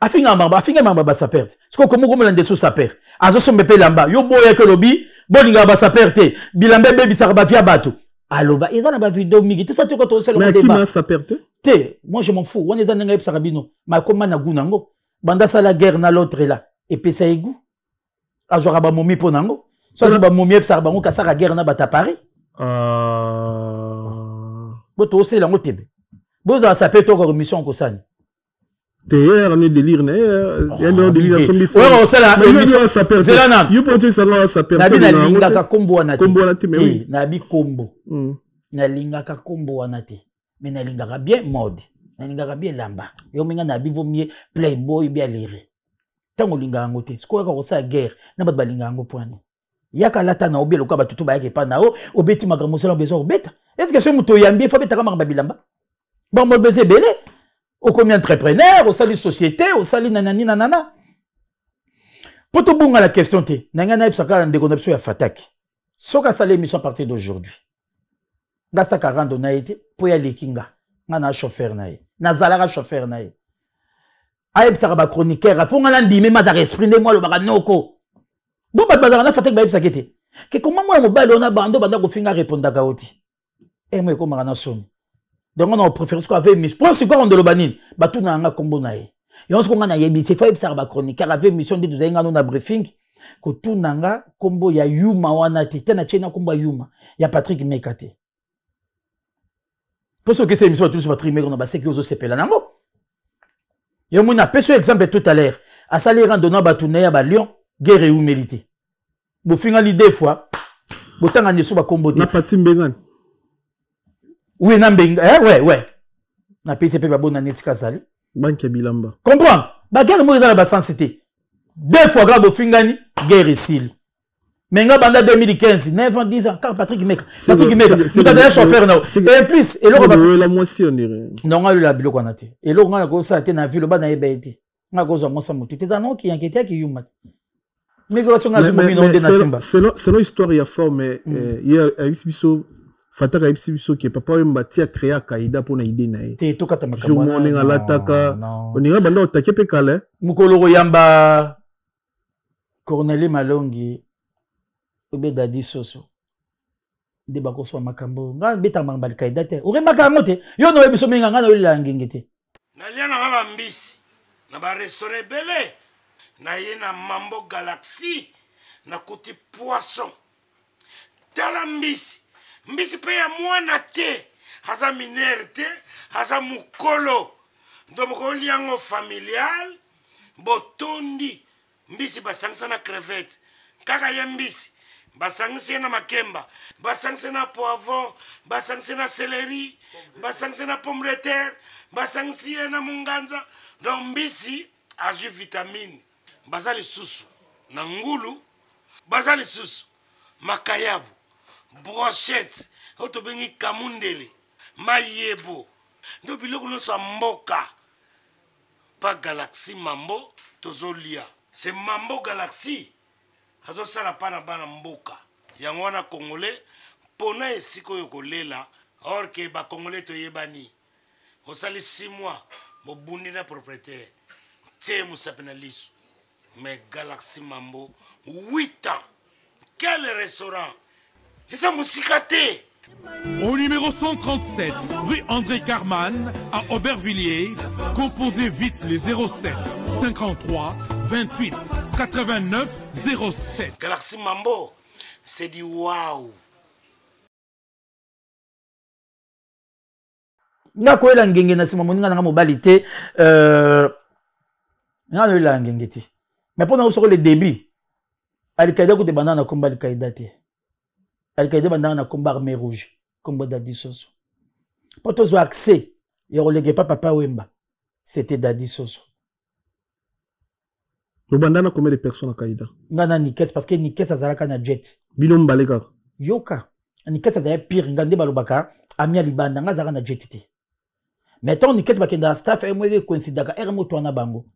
Afinga makambo, afinga makambo basaper te. Sikoyo komo komela nde so saper azosomba mpe elamba, yo boyaki, olobi bolingaka basaper te, bilamba ebebisaka bavia bato. Aloba eza na bavideo mingi te, sa toko tosala. Saper te. Te, moi je m'en fous. Wana eza ndenge ayebisaka bino makoma na gu nango. Banda asala guerre na l'autre là, epesa ye gu, azwaka bamomi mpo nango. So azwi bamomi, ayebisaka bango kasaka guerre na bato ya Paris. Bo toosala yango tebe, bozala saper tokaka mission kosani. Te, ye ni délire na ye, ye nde délire, asombi. Oyo osala, zela nanu. Yo mpo otisanga saper. Nabi nalingaka kombo wana te. Kombo wana te, mais oui. Nabi kombo nalingaka kombo wana te, mais nalingaka bien mode, nalingaka bien lamba. Yo minga nabi vaut mieux playboy bien lire. Ntango olingaka yango te, sikoyo yaka kosala guerre na bato balingaka yango poani. Yaka alata na obi lokola bato to bayaka epa na yo, obeti makambo mosala besoin kobeta. Est ce que soki moto oyambi efo abetaka makambo ya bilamba, bango beza ebele? Okomi entrepreneur, osali société, osali nanani nanana. Mpo tobunga la question te, na ngai nayebisa kaka ndeko na biso ya Fataki, soki asali émission à partir d'aujourd'hui, nga saka rando na ye te, mpo ye aleki nga. Nga na chauffeur na ye, nazalaka chauffeur na ye. Ayebisaka bachroniqueur mpo nga nandimi mazaka esprit nde mwa alobaka noko bo bato bazalaka na Fataki, bayebisaki te ke koma mwana mobali wana bando banda kofinga, répondaka yo te. Emo ekomaka na soni. Donc na préféré sikoyo ave émission mpo sikoyo ondoloba nini, batuna yanga nkombo na ye. Yango sikoyo nga nayebisi fo ayebisaka bachroniqueur ave émission nde tozali ngano na briefing, kotuna nga nkombo ya yuma wana te, te natie na nkombo ya yuma ya Patrick Meka te, mpo soki okesa émission batuni so Patrick Meka na baseki, ozosepela nango. Yo moni apesi yo exemple tout à l'heure, asali randonna bato na ye ya balion, guerre eumeli te, bofingani deux fois, botangani esu bakombo te. Na Pati Mbengani. Oui, na Mbenga, eh, ouais, ouais. Napesi mpe babonani esika azali. Banke ya bilamba. Comprendre, baguerre moko eza na basense te. Deux fois kaka bofingani, guerre esili. Mais nga banda 2015, 9 ans, 10 ans, kaka Patrick Meka, Patrick Meka, moto azali chauffeur na et plus eloko. La mwasi, on dirait. Non, nga lola biloko wana te. Eloko nga nakosala te na ville, bana yeba ye te. Nga kozwa mwasi ya motu te, eza noki yankete yaki yuma te. Selon histoire ya forme, ye ayebisi biso, Fataka ayebisi biso ke papa oyo mbati acréa Kaida mpona idée na ye. Te, tokata. Jour moko ndenge alataka, oninga banda otake mpe kala. Mokolo koyamba Cornelie Malongi obe Dadi Soso nde bakoswa makambo. Nga betaka makambo alkaida te, orembaka yango te. Yo na oyebi so minga, nga na oyelela ngenge te. Nalia nanga bambisi na barestaurant ebele, naye na Mambo Galaxy, nakuti poisson. Tala mbisi, mbisi mpe ya mwana te, aza minere te, aza mokolo. Ndo bokolia yango familial, botondi. Mbisi basangisa na crevette, kaka ye mbisi basangisi ye na makemba, basangisi na poivron, basangisi na céleri, basangisi na pomme de terre, basangisi ye na munganza. Donc mbisi azwi vitamine. Baza lisusu na ngulu, baza lisusu makayabu, brochette oyo tobengi kamundele, mayebo, ndo biloko nyonso ya mboka. Pa Galaxy Mambo tozolia se Mambo Galaxy azosala mpa na bana mboka. Yango wana congolais mpona esika oyo kolela or ke bacongolais toyebani. Osali 6 mois, bobundi na propriétaire. Batie ye mosapi na liso. Mais Galaxy Mambo, 8 ans. Quel restaurant? Eza mosika te. Au numéro 137, rue André Carman, à Aubervilliers, composez vite les 07 53 28 89 07. Galaxy Mambo, c'est du waouh. Nga koyela ngenge na nsima moninga na nga mobali te, nga nayolela ngenge te. Mais mpo na soko le début, Alikaida kutu ebandaka na kombo Alikaida te. Alikaida ebandaka na kombo Armée Rouge, kombo Dadi Soso. Mpo tozwa accès ya koleka epa Papa Wemba, c'était Dadi Soso. Obanda na combien de personnes na Kaida? Nga na Nikes, parce que Nikes azalaka na jet. Bino mbale kaka? Yoka. Nikes azalaki pire, nga nde balobaka ami ya libanda, nga azalaka na jet te. Mais tant Nikes bakenda na staff, eh, mweke coïncidaka, eh, moto wana bango.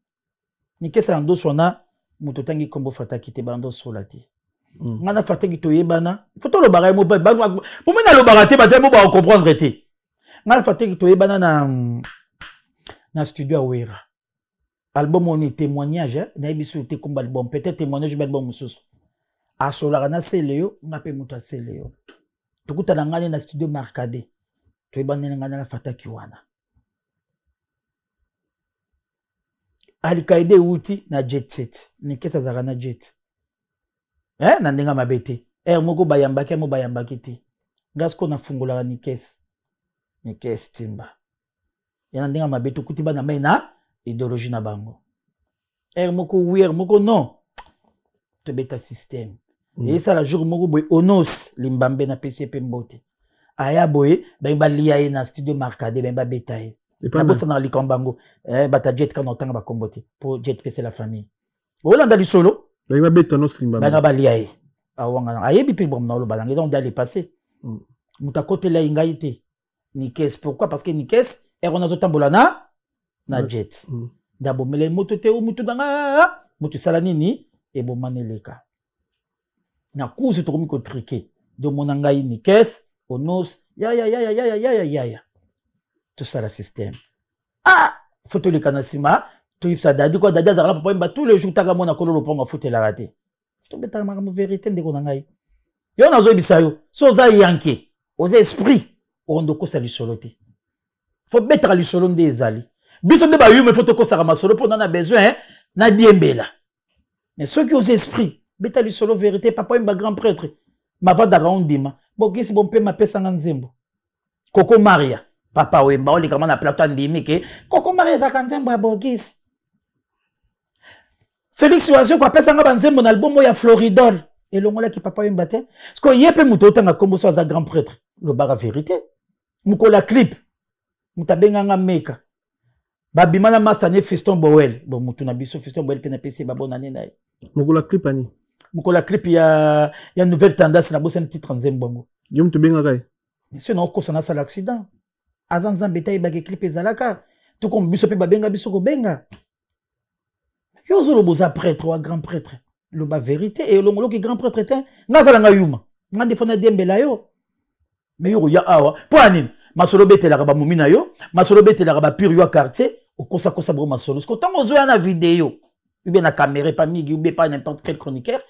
Nikes na ndoso wana, moto tangi kombo Fataki te, bando sola te. Nga na Fataki toyebana, faut tolobaka ye mobali, bango, po mena lobaka te, bato ye mo ba comprendre te. Nga na Fataki toyebana na studio ya Wera. Album on est témoignage, hein? Nayebi so te komba album, peut-être témoignage ba album mosusu. Asolaka na Seleyo, nga pe moto Seleyo. Tokutana nga na studio Marcade. Toyebana nga na Fataki wana. Al-Qaïda euti na jet set. Nikesa azalaka na jet. Eh, na ndenge mabe te. Eh, moko bayambaki, mo bayambaki te. Nga siko nafungolaka Nikes. Nikes timba. Ya na ndenge mabe tokuti bana mai na idéologie na bango. Er moko oui, er moko non. Tobeta système. Et ça la jour moko boye onos limbambe na PCP mbote. Aya boye ben ba lia ye na studio Marcade ben ba beta ye. Na bosa na likambango. Eh bata jet kana otanga ba kombote po jet PC la famille. Olanda lisolo. Ben ba beta nos limbambe. Ben ba lia ye. Awanga ayebi pe bom na oloba nanga donc d'aller passer. Muta côté la ngai te. Nikes, pourquoi? Parce que Nikes, er on a zotambola na jet. D'abord, mais les motos te ou moto nanga, moto sala nini et bon maneleka. Na kuzu to ko triquer. De mon ngai Nikes, onos, ya ya ya ya ya ya ya ya ya. Tout ça le système. Ah, faut to leka na sima, to yipsa dadi quoi dadi azala papa mba tous les jours taka mona kololo ponga faut te la rater. To beta makambo vérité ndeko na ngai. Yo nazo yebisa yo, so oza yanke, oza esprit, ondo kosa lisolo te. Faut betaka lisolo nde ezali. Biso nde ba yume faut tokosaka masolo mpo na besoin, hein, na diembela. Mais soki oza esprit, beta lisolo vérité, papa yemba grand prêtre, mavandaka ondima. Bokisi bo mpe mapesanga nzembo. Koko Maria, papa Wemba oleka na plateau andimi ke Koko Maria ezalaka nzembo ya Bokisi. Félix Wazekwa apesanga ba nzembo na album ya Floridol. Elongolaki papa Wemba te. Parce que ye pe moto otanga kombo so aza grand prêtre. Lobaka vérité. Mukola clip. Moto abenganga meka. Babima na master ne Fiston Boel. Bon moto na biso Fiston Boel pe na pesi ba bonne année na ye. Mukola clip ani? Mukola clip ya nouvelle tendance na bosani titre nzembo yango. Yo moto bengaka ye? Monsieur na okosa na sala accident. Aza nzambe ta yebaki clip ezalaka. Tout comme biso pe babenga biso kobenga. Yo ozoloba oza prêtre wa grand prêtre. Loba vérité et olongoloki grand prêtre te. Nga azala nga yuma. Nga nde fona diembela yo. Mais yo ya awa. Po nini? Masolo betelaka ba mumi na yo, masolo betelaka ba pur yo quartier, okosa kosa bro masolo. Parce que tango ozoya na vidéo, ou bien na caméra pas migi, ou bien pas n'importe quel chroniqueur.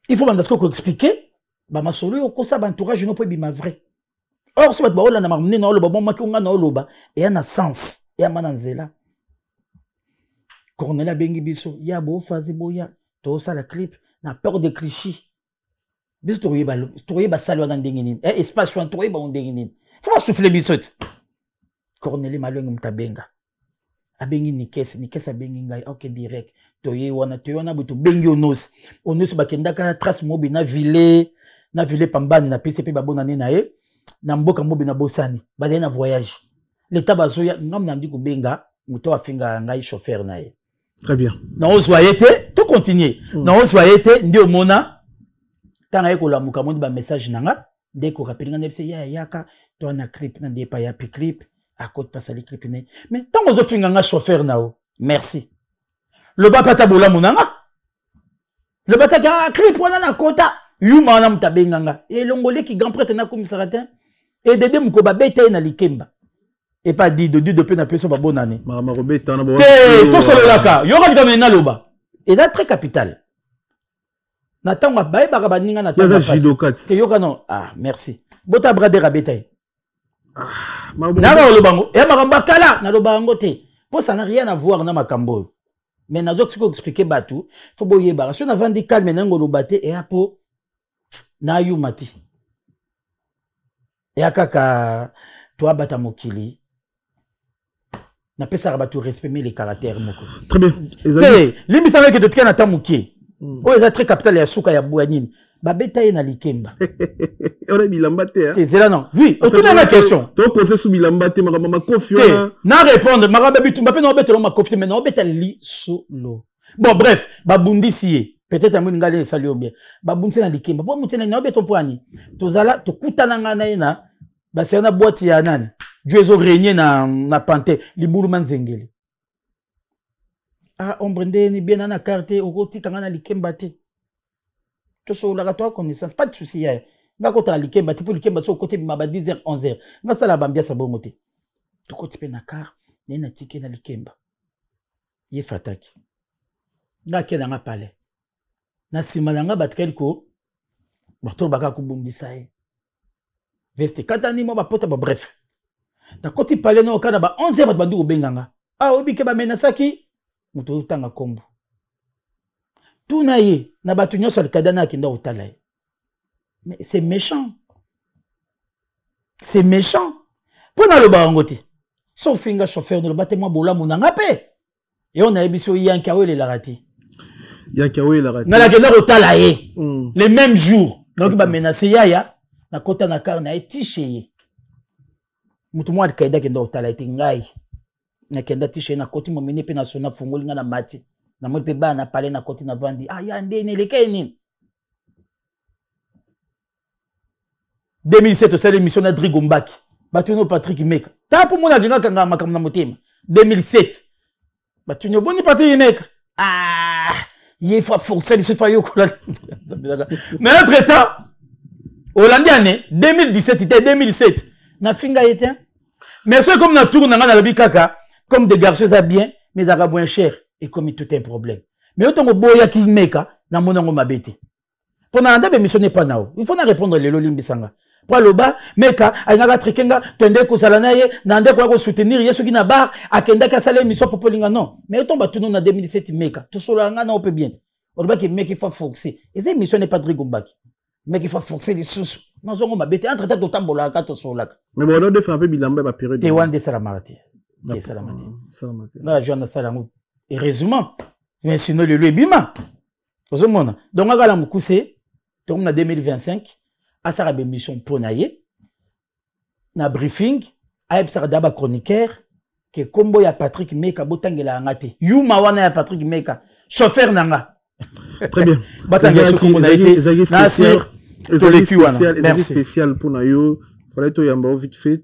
Il faut banda ko expliquer ba masolo yo kosa ba entourage no po bima vrai. Or so ba olanda makambo nene oloba bon maki onga na oloba eya na sens, eya mana nzela. Corneille abengi biso ya bo fazi boya tosala clip na peur de Clichy. Biso tokoyeba salle wana ndenge nini? Eh, espace wana tokoyeba ngo ndenge nini? Faut ba souffler biso ti. Corneille Malongi moto abenga. Abengi Nikes, Nikes abengi ngai, ok direct. Toye wana, toye wana boye tobengi Onos. Onos bakendaka trace mobi na ville, na ville pambani na pesi pe babonane na ye. Na mboka mobi na bosani, bazali na voyage. L'état bazoya, ngam na ndi kobenga moto afinga ngai chauffeur na ye. Très bien. Na ozwa ye te, to continuer. Na ozwa ye te, ndi omona tanga ye kolamuka moni ba message na nga, nde ko rappeler nga ndebise ya yaka to na clip na nde pa ya pi clip à côté pasali clip ne. Mais tango ozo finga nga chauffeur na o. Merci. Le ba pata bolamu na nga. Le ba tata clip wana na kota. Yuma wana muta benga nga. E longoleki grand prêtre na komisaka te. E dede muko ba beta ye na likemba. Epa Dido, Dido mpe napesi yo babonane te, tosololaka yoka likambo nini naloba, eza très capital. Na ntango bayebaka baninga na ntango yoka non. Ah, merci. Bota brader abeta ye nanga koloba yango ya makambo akala, naloba yango te mpo ça n'a rien à voir na makambo oyo. Mais nazoki sikoyo expliquer bato, fo boyebaka soki navandi calme nango oloba te, eya mpo nayuma te, eya kaka toabata mokili. Napesaka bato respect, mais le caractère moko. Très bien. Te, limbisanga eke totika na ta moke oyo eza très capital ya suka ya boya nini babeta ye na likemba. Ona bilamba te. Te, zela, non, oui, otuna na question. Tokose su bilamba te, makambo makofi. Wana na répondre makambo ya bitumba mpe naobetela makofi te, mais naobeta lisolo. Bon, bref, babundisi ye, peut-être yango ngai esali yo bien. Babundisi na likemba po motie naobeta mpo ani tozala tokutana ngai na ye na basela na boîte ya nani dieu ezo régner na pante libulu manzengeli. Ah, ombre ndeni bien na carte, okotika ngai na likemba te, tosololaka, toa connaissance, pas de souci. Yaya nga kotala likemba te, mpo likemba so okoti ebima ba 10 h 11 h, nga sala bambiasa bongo te. Tokoti mpe na car naye, natiki na likemba ye fataki, nga ake nanga palais na nsima na nga batikali ko bato baka kobundisa ye, veste katani, mwa bapota ba. Bref, nakoti palais noko kaka na ba 11 heures, bato bandi kobenga nga: ah, oyebi ke bamenasaki moto otanga nkombo, tuna ye na bato nyonso alikada na akenda kotala ye. Mais c'est méchant, c'est méchant. Mpo naloba yango te, so ofinga chauffeur, noloba te mwa bolamu na nga mpe yo nayebi so yanki aoyo elelaka te. Yanki aoyo elelaka te. Nga nakenda kotala ye le même jour, nayoki bamenase yaya, nakota na car na ye tishe ye moto mwa alkaida akenda kotala ye te. Ngai nakenda tishe ye, nakoti momene mpe nasona fungoli ngai na mati, namoni mpe bana na pale, nakoti na vandi. Ah, ya ndeni eleka ye nini? 2007 osali émission na Drigo Mbaki, bato no Patrick Meka ta mpo mona alinga kanga makambo na motema. 2007 batuni oboni Patrick Meka, ah, ye fa forcer liso fa yokola. Mais entre temps olandi année 2017 te, 2007 nafinga ye te. Mais soki comme na tour na ngai nalobi kaka comme des garçons eza bien, mais ezalaka moins cher, ekomi tout un problème. Mais yo ntongo oboyaki Meka, namoni yango mabe te mpo na nda bémission epa na yo, il faut na répondre lelo. Limbisanga mpo aloba Meka alingaka trike nga, tende kozala na ye na nde koya kosoutenir ye soki na bar akendaki asala émission popolinga. Non, mais yo ntongo batuni na 2017 Meka, tosololaka nga na yo mpe bien te, olobaki Meka il faut forcer, eza émission ne Patrick Ombaki, Meka il faut forcer lisusu, nazongo mabe te. Entre temps totambolaka, tosololaka. Mais bon, odefa mpe bilamba ya bapériode. Te, wana nde esalamaka te, te, esalama te. Esalama te. Nga joa nasala yango heureusement, mais sinon lelo ebima ozomona. Donc akala mokuse, tokomi na 2025, asala bémission mpo na ye na briefing, ayebisaka da bachroniqueur ke nkombo ya Patrick Meka botangela yanga te, yuma wana ya Patrick Meka chauffeur na nga. Très bien. Batangela so nkombo na ye te. Ezalaki spécial, ezalaki toleki wana. Spécial, ezalaki Merci. Spécial mpona yo, fallait toyamba yo vite fait.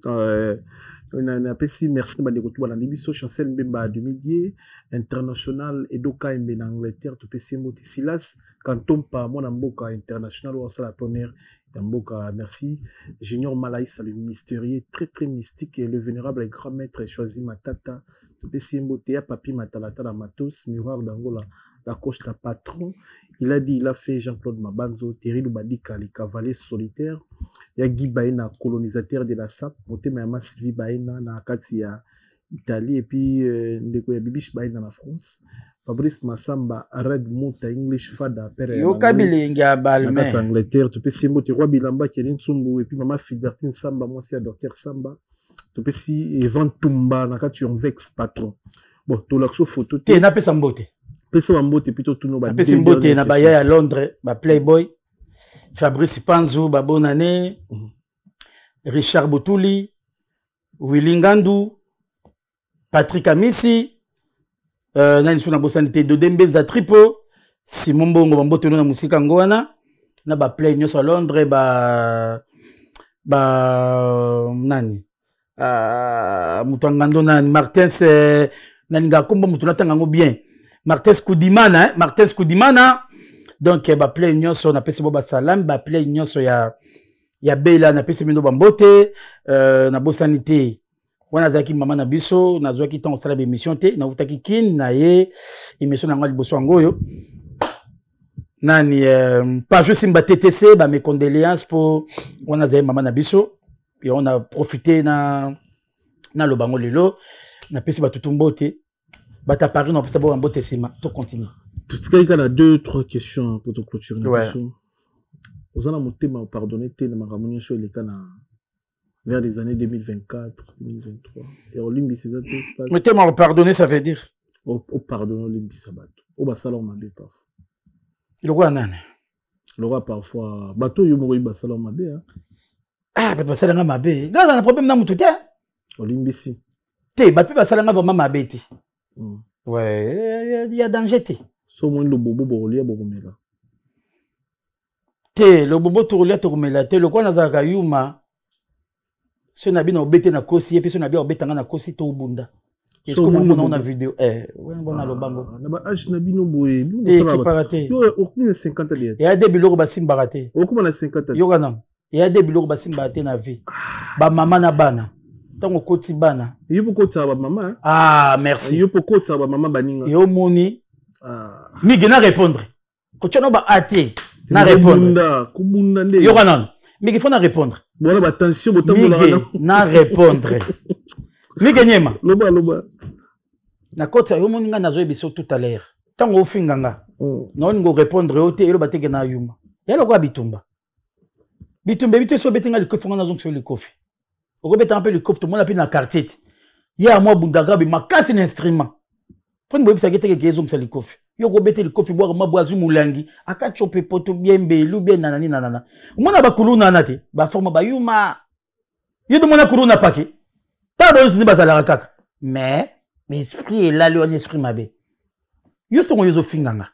Napesi merci na bandeko tu balandi biso: Chancel Mbemba de Midie international, Edo Kaembe na Angleterre, topesi ye mbote, Silas Kantompa mwana mboka international oyo asala tonnerre ya mboka, merci, Junior Malaïsa le mystérieux, très très mystique, et le vénérable et grand maître Choisi Matata, topesi ye mbote, ya Papi Matalatala Matos Miroir d'Angola, la Costa patron, il a dit, il a fait, Jean-Claude Mabanzo, Thierry Lubadika le cavalier solitaire, ya Guy Baena colonisateur de la SAP, motema ya ma Sylvie Baena na kati ya Italie, et puis ndeko ya Bibish Baena na France, Fabrice Massamba Red Muta English Fada père ya yoka Bango bilengi ya na kati ya Balmain. Angleterre, topesi ye mbote, Roi Bilamba Keli Ntsumbu, et puis mama Filbertine Samba, mwasi ya docteur Samba, topesi Evan Tumba na kati ya Vex patron. Bon, tolakisa photo te. Te. Napesa mbote. Pesa bambote puis totuna ba Napesi deux mbote dernières na questions. baya ya Londres, baplayboy Fabrice Panzu, babonane, Richard Butuli, Willy Ngandu, Patrick Amisi, nani so nabosani te, Dode Mbenza Tripo, Simon Mbongo, bambote no na mosika yango wana na baplay nyonso ya Londres, ba nani, moto ya ngando nani, Martins, nalingaka kombo moto natanga yango bien, Martins Kudimana, eh? Martins Kudimana. Donc baplay nyonso napesi bo basalami, baplay nyonso ya Bela, napesi bino bambote. Nabosani te. Wana azalaki mama na biso, nazwaki ntango kosala baémission te, nautaki Kin na ye émission na yango liboso yango oyo nani page simba TTC, ba mes condoléances po wana azali mama na biso. Yango na profiter na naloba yango lelo, napesi bato tu mbote, bato ya Paris napesa bango mbote. Nsima to continue. Totikali kaka na deux trois questions pour toclôture na biso. Oza na motema opardonne te na makambo nyonso eleka na vers les années 2024 2023 ya olimbisa eza te espace? Motema opardonne, ça veut dire? Opardonne, olimbisa bato oyo basala mabe parfois. Lokola nani? Lokola parfois bato oyo moko oyi basala mabe. Ah, bato basalanga mabe, nga aza na problème na motu te. Olimbisi? Te, bato mpe basalanga vraiment mabe te. Ouais, ya danger te. So omoni lobobo, bokolia, bokomela? Te, lobobo tokolia, tokomela te. Lokola nazalaka yuma, so na bino obete na kosi ye mpe, so na bino obetanga na kosi, tobunda ekomona na video bona lobango. Na baage na bino boye? Te, ekipaka te. Okomi na 50 deya? Eya de biloko basimbaka te. Okoma na 50? Yoka nano, eya de biloko basimbaka te na vie, bamama na bana. Ntango okoti bana. Yo mpo kotisaka bamama. Ah, merci. Yo mpo kotisaka bamama baninga. Yo omoni mige na répondre, kotia no ba a te na répondre. Kubunda nde. Yoka nano, mige, faut na répondre. Bona batension botambolaka. Na répondre, mige nyema. Loba, loba. Na koti yo omoni ngai nazoyebi so tout à l'heure, ntango ofinga nga, naolinga orépondre yo te, eloba teke na yuma ya lokola bitumba. Bitumba ebi te. So obeti nga likofi, nga nazongisa yo likofi, okobetanga mpe likofi. Tomona mpe na quartier te, ye ya mwa bundaka be makasi na instrument mponi boyebisaki teke ke ezongisa likofi. Yo kobeta likofi, bwaka mwa bwa, azwi molangi, akati yo mpe poto bien mbelu bien nanani nanana. Omona bakulu nana te, baforme bayuma. Yo tomona kuluna pake tala bango nde bazalaka kaka, mais esprit elali wana, esprit mabe. Yo songo yo ozofinga nga,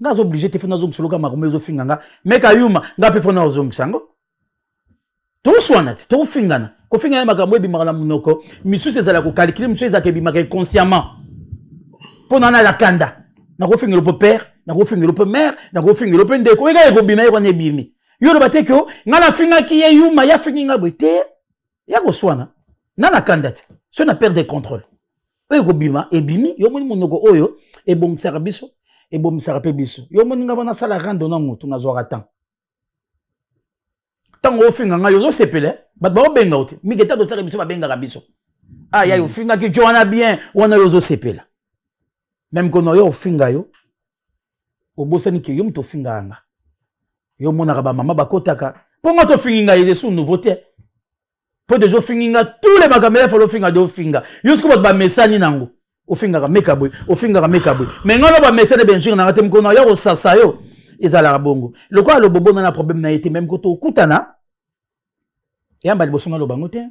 nga aza oblige te fo nazongisa loka makambo. Ezofinga nga meka yuma, nga mpe fo na ozongisa yango. Toswana te, tofingana. Kofingana, makambo ebimaka na monoko misusu ezala kokalkile, misusu ezalaka ebimaka inconsciemment. Mpo na na kanda, nakofingela mpo père, nakofingela mpo mère, nakofingela mpe ndeko. Oyo kaka ekobima ye wana ebimi. Yo oloba te ke nga nafingaki ye yuma, ye afingi nga boye te. Ya koswana na kanda te, so na perte de contrôle, oyo ekobima ebimi. Yo omoni monoko oyo ebongisaka biso, ebomisaka mpe biso. Yo omoni nga wana nasala rando na motu, nazwaka temps. Ntango ofinga ngai, ozosepela, bato baobenga yo te. Mingi ta tosaka biso, babengaka biso: ah ya, ofingaki jo wana bien wana. Yo ozosepela meme kono yo ofinga, yo obosani ke yo moto ofingaka nga. Yo omonaka bamama bakotaka mpo nga tofingi ngai, eza nouveau te, mpo deja ofingi nga tous les makambo ya falo ofinga de ofinga yo. Sikoyo bato bamesani nango, ofingaka meka boye, ofingaka meka boye, mais ngai no bamesani benjure nanga te. Mokolo ya kosasa yo ezalaka bongo. Lokola lobobo na problème na ye te, meme koto okutana yamba liboso naloba yango te.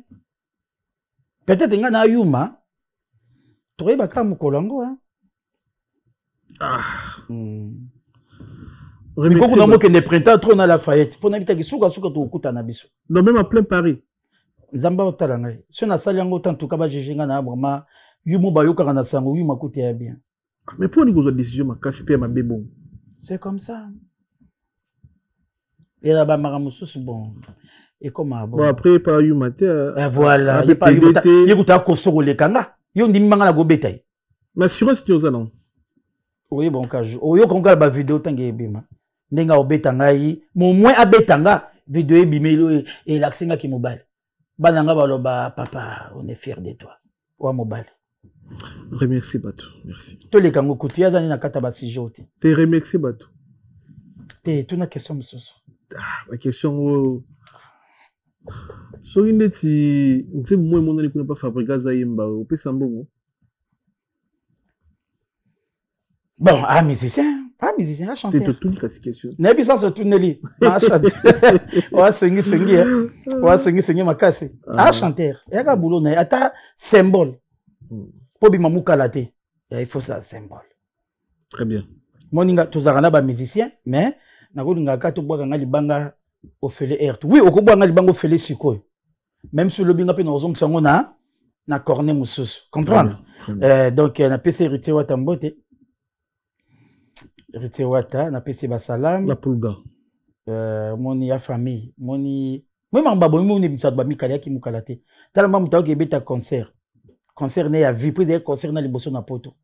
Peut-être ngai na yuma, tokoyeba kaka mokolo yango. Mikoko na mokende printemps trop na Lafayette mpo nabitaki sukasuka tokokutana biso. Non, même en plein Paris. Nzambe otala ngai, so nasali yango te, en tout cas bajuge ngai na vraiment yumo bayokaka na sango yuma kuta ya bien. Mais mpo nini kozwa décision makasi mpe ya mabe bongo? C'est comme ça, eza bamaka mosusu. Bon, ekoma. Bon, après pa yuma te. Voilà, ye kuta akoso koleka nga. Yo ndimi manga na kobeta ye. Mais assurance ti oza nango? Oyeba nka oyoka nka bavideo ntango ebima ndenge aobeta ngai, momoi abeta nga, video ebima, elakisi ngaki mobali. Bana nga baloba: "Papa, on est fier de toi." Wa mobali. Remercie bato, merci. Toleka yango kutu, ye aza nini na kati ya basujet te. Te, remercie bato. Te, tuna question mosusu. Ah, baquestion yango, soki ndeti nzembo mo emonani kuna mpa Fabrika aza yemba, opesa mbongo? Bon, un musicien, un musicien, un chanteur. Totuni kasi question. Nayebi sasa otuneli oasengisengi, oasengisengi makasi. Un chanteur eyaka boulot na ye, ata symbole mpo bima mokala te, il faut ça symbole. Très bien. Moninga, tozalaka na bamusicien, mais nakolingaka kaka tobwaka nga libanga ofele air. Oui, okobwaka nga libanga ofele sikoyo, même si olobi nga mpe nakozongisa yango na corne mosusu, comprendre. Donc napesi Héritier Wata mbote, Héritier Wata, napesi basalam. La pulga. Moni ya famille, moni. Moi makambo babomi moni biso bato bamikala yaki mokala te. Tala mwa moto ayoki ebeta concert. Concert ne ya vie mpo ezali concert na liboso na poto.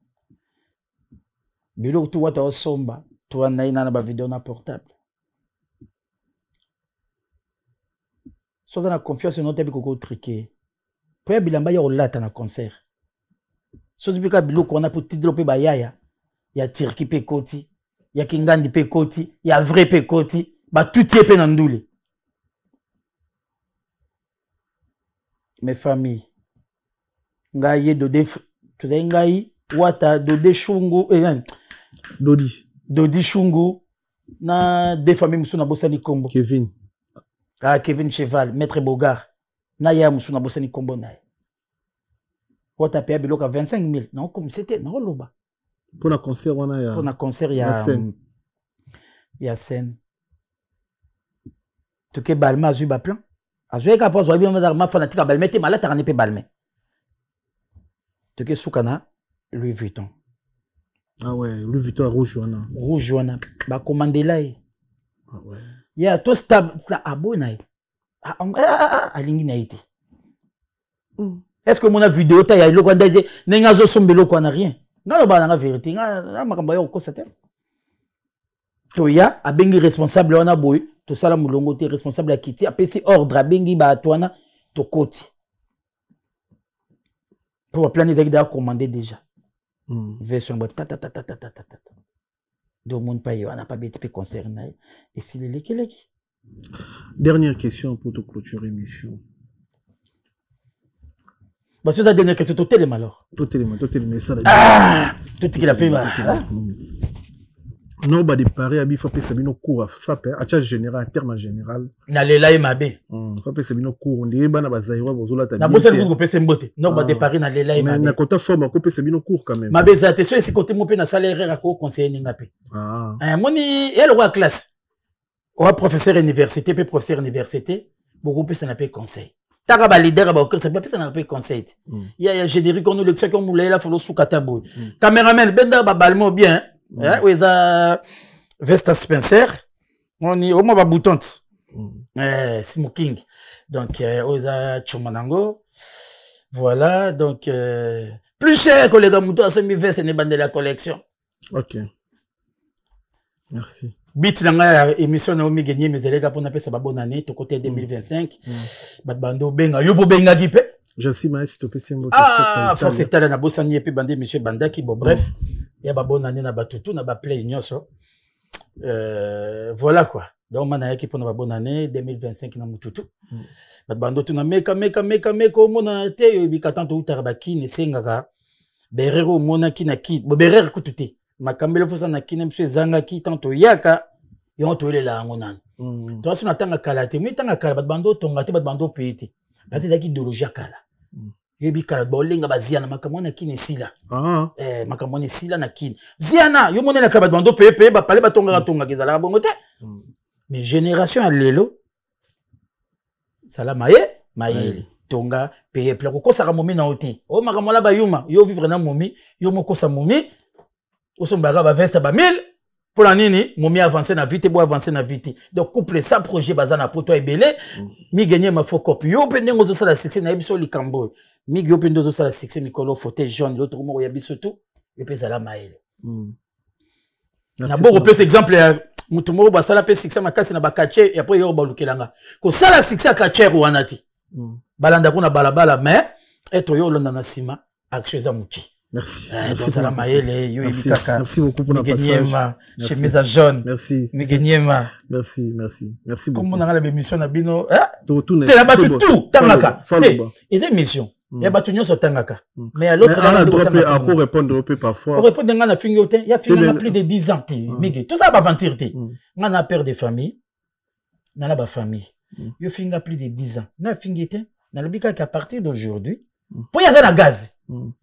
Biloko tu wata osomba to na ye na ba video na portable. Soki oza na confiance na otabi koko trike. Mpo ya bilamba ya kolata na concert. Soki mpe kaka biloko wana mpo tidelo mpe bayaya ya Turquie mpe ekoti, ya Kingandi mpe ekoti, ya vrai mpe ekoti, batuti ye mpe na ndule. Mes familles, ngai ye Dode, tozali ngai Wata Dode Shungu, eh, Dodi. Dodi Shungu na deux familles mosusu nabosani kombo. Kevin. Ah, Kevin Cheval, Maître Bogart. Na ya mosusu nabosani kombo na ye. Wata pe biloko ya 25 000 naokomisa te naoloba. Mpo na concert wana ya mpo na concert ya scène. Ya scène. Toke Balma azwi ba plan. Azwi kaka mpo azwa bino bazalaka ma fanatique ya Balma te malataka ne mpe Balma. Toke suka na Louis Vuitton. Ah ouais, Louis Vuitton rouge wana. Rouge wana bakomandela ye. Ah ouais. Ya to stab aboyi na ye. Alingi na ye te. Est-ce que mona vidéo ta ya eloko wana ndenge ndenge azosomba eloko wana rien. Nga lobaka nanga vérité, nga makambo ya kokosa te. Toya abengi responsable wana boye, tosala molongo te, responsable akiti, apesi ordre, abengi bato wana tokoti. Po ba plan ezalaki déjà commandé déjà. Version boye ta ta ta ta ta ta ta. Donc mon pa wana pa beti pe concert na ye. Esili lekeleki. Dernière question pour te clôturer l'émission. Bah, c'est la dernière question, tout est alors. Tout est ça. Ah, tout est la paix. Non, bah, des paris, il faut passer nos cours, ça peut, à général, en terme général. Na lela et mabe. Faut passer nos cours, on dit, bah, na bazaïwa, bozola, ta Na bossa, vous passer mbote. Non, bah, des paris, na lela et mabe. Na kota forme, on passer nos cours quand même. Mabe, ça, t'es sûr, c'est côté mon na salaire, à quoi conseiller n'ingape. Ah. Moni, elle roi classe. Oa professeur université, pe professeur université, beaucoup plus ça n'a pas conseil. Taka ba leader ba okesa, pe ça n'a pas conseil. Ya ya générique on le check on moulay la folo soukata boy. Cameraman benda ba balmo bien. Eh oza Vesta Spencer. On y au moins ba bouton. Eh smoking. Donc oza chumanango. Voilà, donc plus cher que les gars muto asemi veste ne bande la collection. OK. Merci. Bit na ngai ya émission na omi gagné mes élèves pour napesa ba bonne année to côté 2025. Bat bando benga yo bo benga ki pe. Je suis maestro to pesi mbote. Ah force etala na bosani pe bande monsieur Bandaki bon bref. Ya ba bonne année na batutu na ba play nyonso. Voilà quoi. Donc mana yaki pona ba bonne année 2025 na mututu. Bat bando tu na meka meka meka meka omona te yo bika tanto utara ba ki ne sengaka. Berero omonaki na ki bo berero kutu te. Makambelo fosa na kina biso ezangaki tanto yaka yango toyelela yango nanu. To aso na tanga kala te, mi tanga kala bato bando tonga te, bato bando paye te. Parce ezalaki idéologie ya kala. Yebi kala bolenga bazia na makambo wana kini esila. Makambo wana esila na kini. Ziana yo monela kala bato bando paye paye ba pale batongaka tongaka ezalaka bongo te. Mais génération ya lelo salama ye mayele. Tonga paye pla kokosaka momi na oti. O makambo la bayuma yo vivre na momi yo mokosa momi osombaka ba veste ba 1000 pour la nini momi avancer na vite bo avancer na vite. Donc couple sans projet baza na poto ebele mi gagner ma faux copie yo pe ndengo zo sala succès na biso likambo mi yo pe ndozo sala succès mikolo fauteuil jaune l'autre moko ya biso tout yo pe zala maele. Na boko pesa exemple ya mutu moko basala pe succès makasi na ba quartier ya po yo balukelanga ko sala succès ya quartier wana ti. Balanda kuna balabala mais eto yo olonda na sima action eza muki. Merci. Merci pour la Maëlle, yo Merci. Ebikaka. Merci beaucoup pour la Miguel passage. Niema, Merci. chemise à jaune. Merci. Miguel Niema. Merci, merci. Merci beaucoup. Comme on a la émission na bino, hein? Tout, tout, T'es là-bas, tout, tout, tout, tout, tangaka. Follow, T'es, follow. ils aiment mission. Il y a battu nyonso tangaka. Mais à l'autre, Mais on a là, droit tangaka. à pour répondre un peu parfois. Pour répondre, nga na fingi ote, il y a fingi T'es plus de 10 ans, t'es, Miguel. Tout ça, ba aventure, t'es. Nga na père de famille. Nga na ba famille. Yo finga plus de 10 ans. Nga fingi te, na lobi kaka à partir d'aujourd'hui, po ya za na gaz.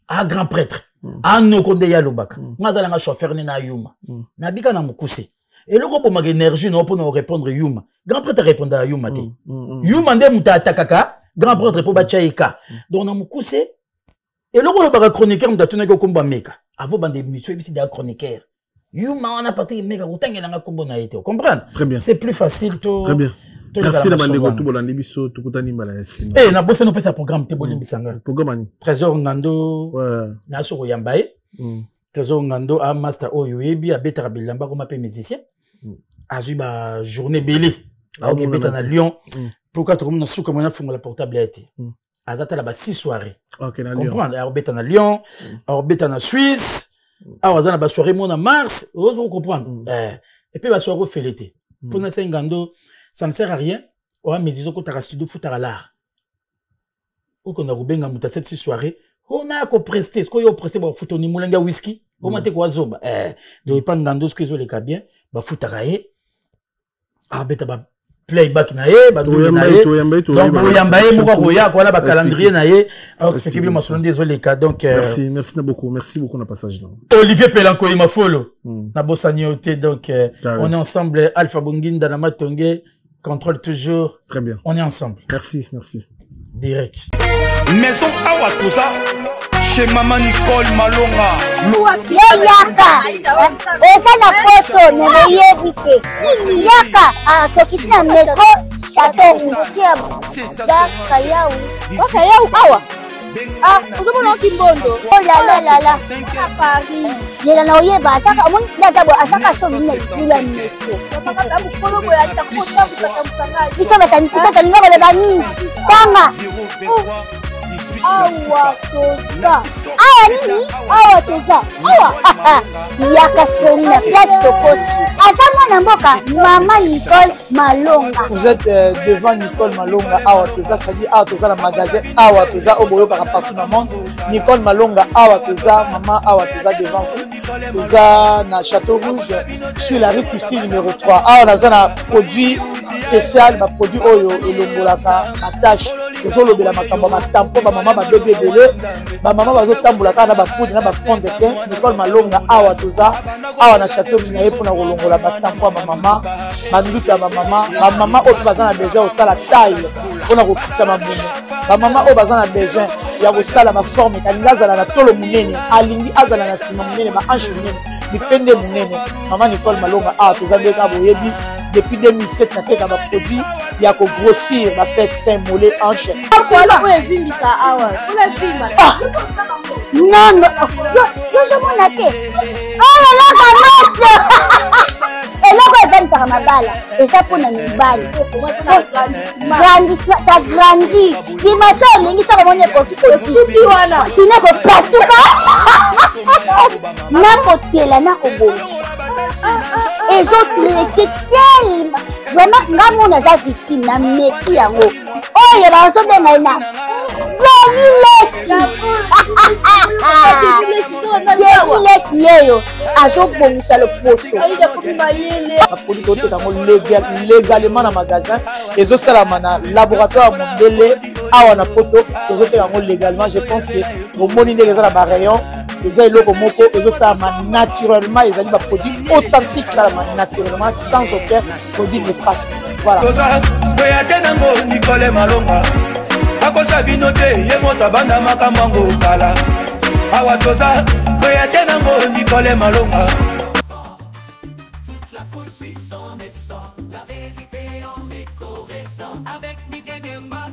A grand prêtre. A noko nde ya lobaka. Nga za nga chauffeur ne na yuma. Na bika na mukuse. Eloko bo mag énergie no po na répondre yuma. Grand prêtre répondre à yuma te. Yuma nde muta atakaka, grand prêtre po ba tchaika. Donc na mukuse eloko lobaka chroniqueur muta tunaki komba meka. Avo bande émission ebisi da chroniqueur. Yuma wana partir meka kotangela nga kombo na ye te. Comprendre? Très bien. C'est plus facile to Très bien. Merci na bandeko tu bolandi biso, tokutani mbala ya nsima. Eh, nabosani opesa programme te, bolimbisa nga. Programme ani? Trésor Ngando, naso koyamba ye. Trésor Ngando a master oyo oyebi, abetaka bilamba, koma mpe musicien. Azwi ba journée ebele, aoki ebeta na Lyon. Pourquoi tokomi na suka, mwana afungola portable ya te. Aza tala ba 6 soirée, comprendre, akobeta na Lyon, akobeta na Suisse, awa aza na basoirée mo na mars, ozo comprendre. Et puis basoirée ofele te mpona se Ngando, ça ne sert à rien. Oya musicien, okotaka studio, futaka l'art, okenda kobenga moto aseti si soirée, ona akopreste. Soki oyo opreste, bafuta oni molangi ya whisky oma te, koazoba. Donc epa Ngando, soki ezoleka bien, bafutaka ye, abeta ba playback na ye, badouble na ye. Donc boyamba ye moko, akoya kowana bacalendrier na ye, aexplike bino masolo nde ezoleka. Donc merci, merci na beaucoup, merci beaucoup na passage na Olivier Pelankoyi Mafolo, nabosani yo te. Donc on est ensemble, Alpha Bonginda na Matonge contrôle toujours. Très bien. On est ensemble. Merci, merci. Direct. Maison awa toza chez Mama Nicole Malonga. Yo yaka, oza na poto me boyebi te. Yaka, ah, tokiti na metro Chateau Rouge Bakayau. Bakayau awa. Ah, ozomona oki mbondo. Oh la la la la. Na Paris. Zela na oyeba asaka omoni nde aza boye, asaka sobi na likolo ya metro. Biso batani, biso tolinga koloba mingi. Tanga. Awa toza. Awa nini? Awa toza. Awa. Yaka sikoyo na place tokoti. Aza mwana mboka Mama Nicole Malonga. Vous êtes devant Nicole Malonga awa toza, c'est-à-dire awa toza na magasin awa toza oyo boyokaka partout na monde. Nicole Malonga awa toza, mama awa toza devant vous. Toza na Château Rouge sur la rue Christine numéro 3. Awa naza na produit spécial, ba produit oyo elongolaka ba tache. Tozolobela makambo ya batampo, bamama babebi ebele, bamama bazotambola kaka na bapoudre na bafond de teint. Nicole Malonga awa toza awa na Château Rouge na ye mpona kolongola batampo ya bamama, banduta ya bamama, bamama oyo mpe baza na besoin ya kosala taille mpona kokitisa mabumu, bamama oyo baza na besoin ya kosala baforme, alingi azala na tolo monene, alingi azala na nsima monene, bahanche monene, mipende monene. Mama Nicole Malonga awa toza nde kaka boyebi depuis 2007 nateka baproduit ya kogrossir bafesse, sein, mollet, hanche. Voilà oyo evimbisa awa. Mpona evimba. Non, non, yo ozomona te oyo eloko moto, eloko evandisaka mabala eza mpona mibali. Grandissement, ça grandit, dimension olingi soko omoni ekoki osuki wana sino ekopasuka, nakotela, nakobongisa, ezotraite telema. Vraiment nga mona aza victime na meki yango oyo bazobenga ye na Denis Lesi. Denis Lesi yeyo azobongisa loposo. Baproduit toteka yango légalement na magasin, ezosalama na laboratoire ya mondele awa na poto, tozoteka yango légalement. Je pense que bomoni ndenge eza na barayon, eza eloko moko ezosalama naturellement, ezali baproduit authentique, esalama naturellement sans aucun produit néfaste. Voilà. Toza boya te nango Nicole Malonga akosa bino te, ye moto abanda makambo yango kala. Awa toza boya te nango Nicole Malonga. Toute la foule suit son essor, la vérité en écho ressort. Avec Miguel Nema.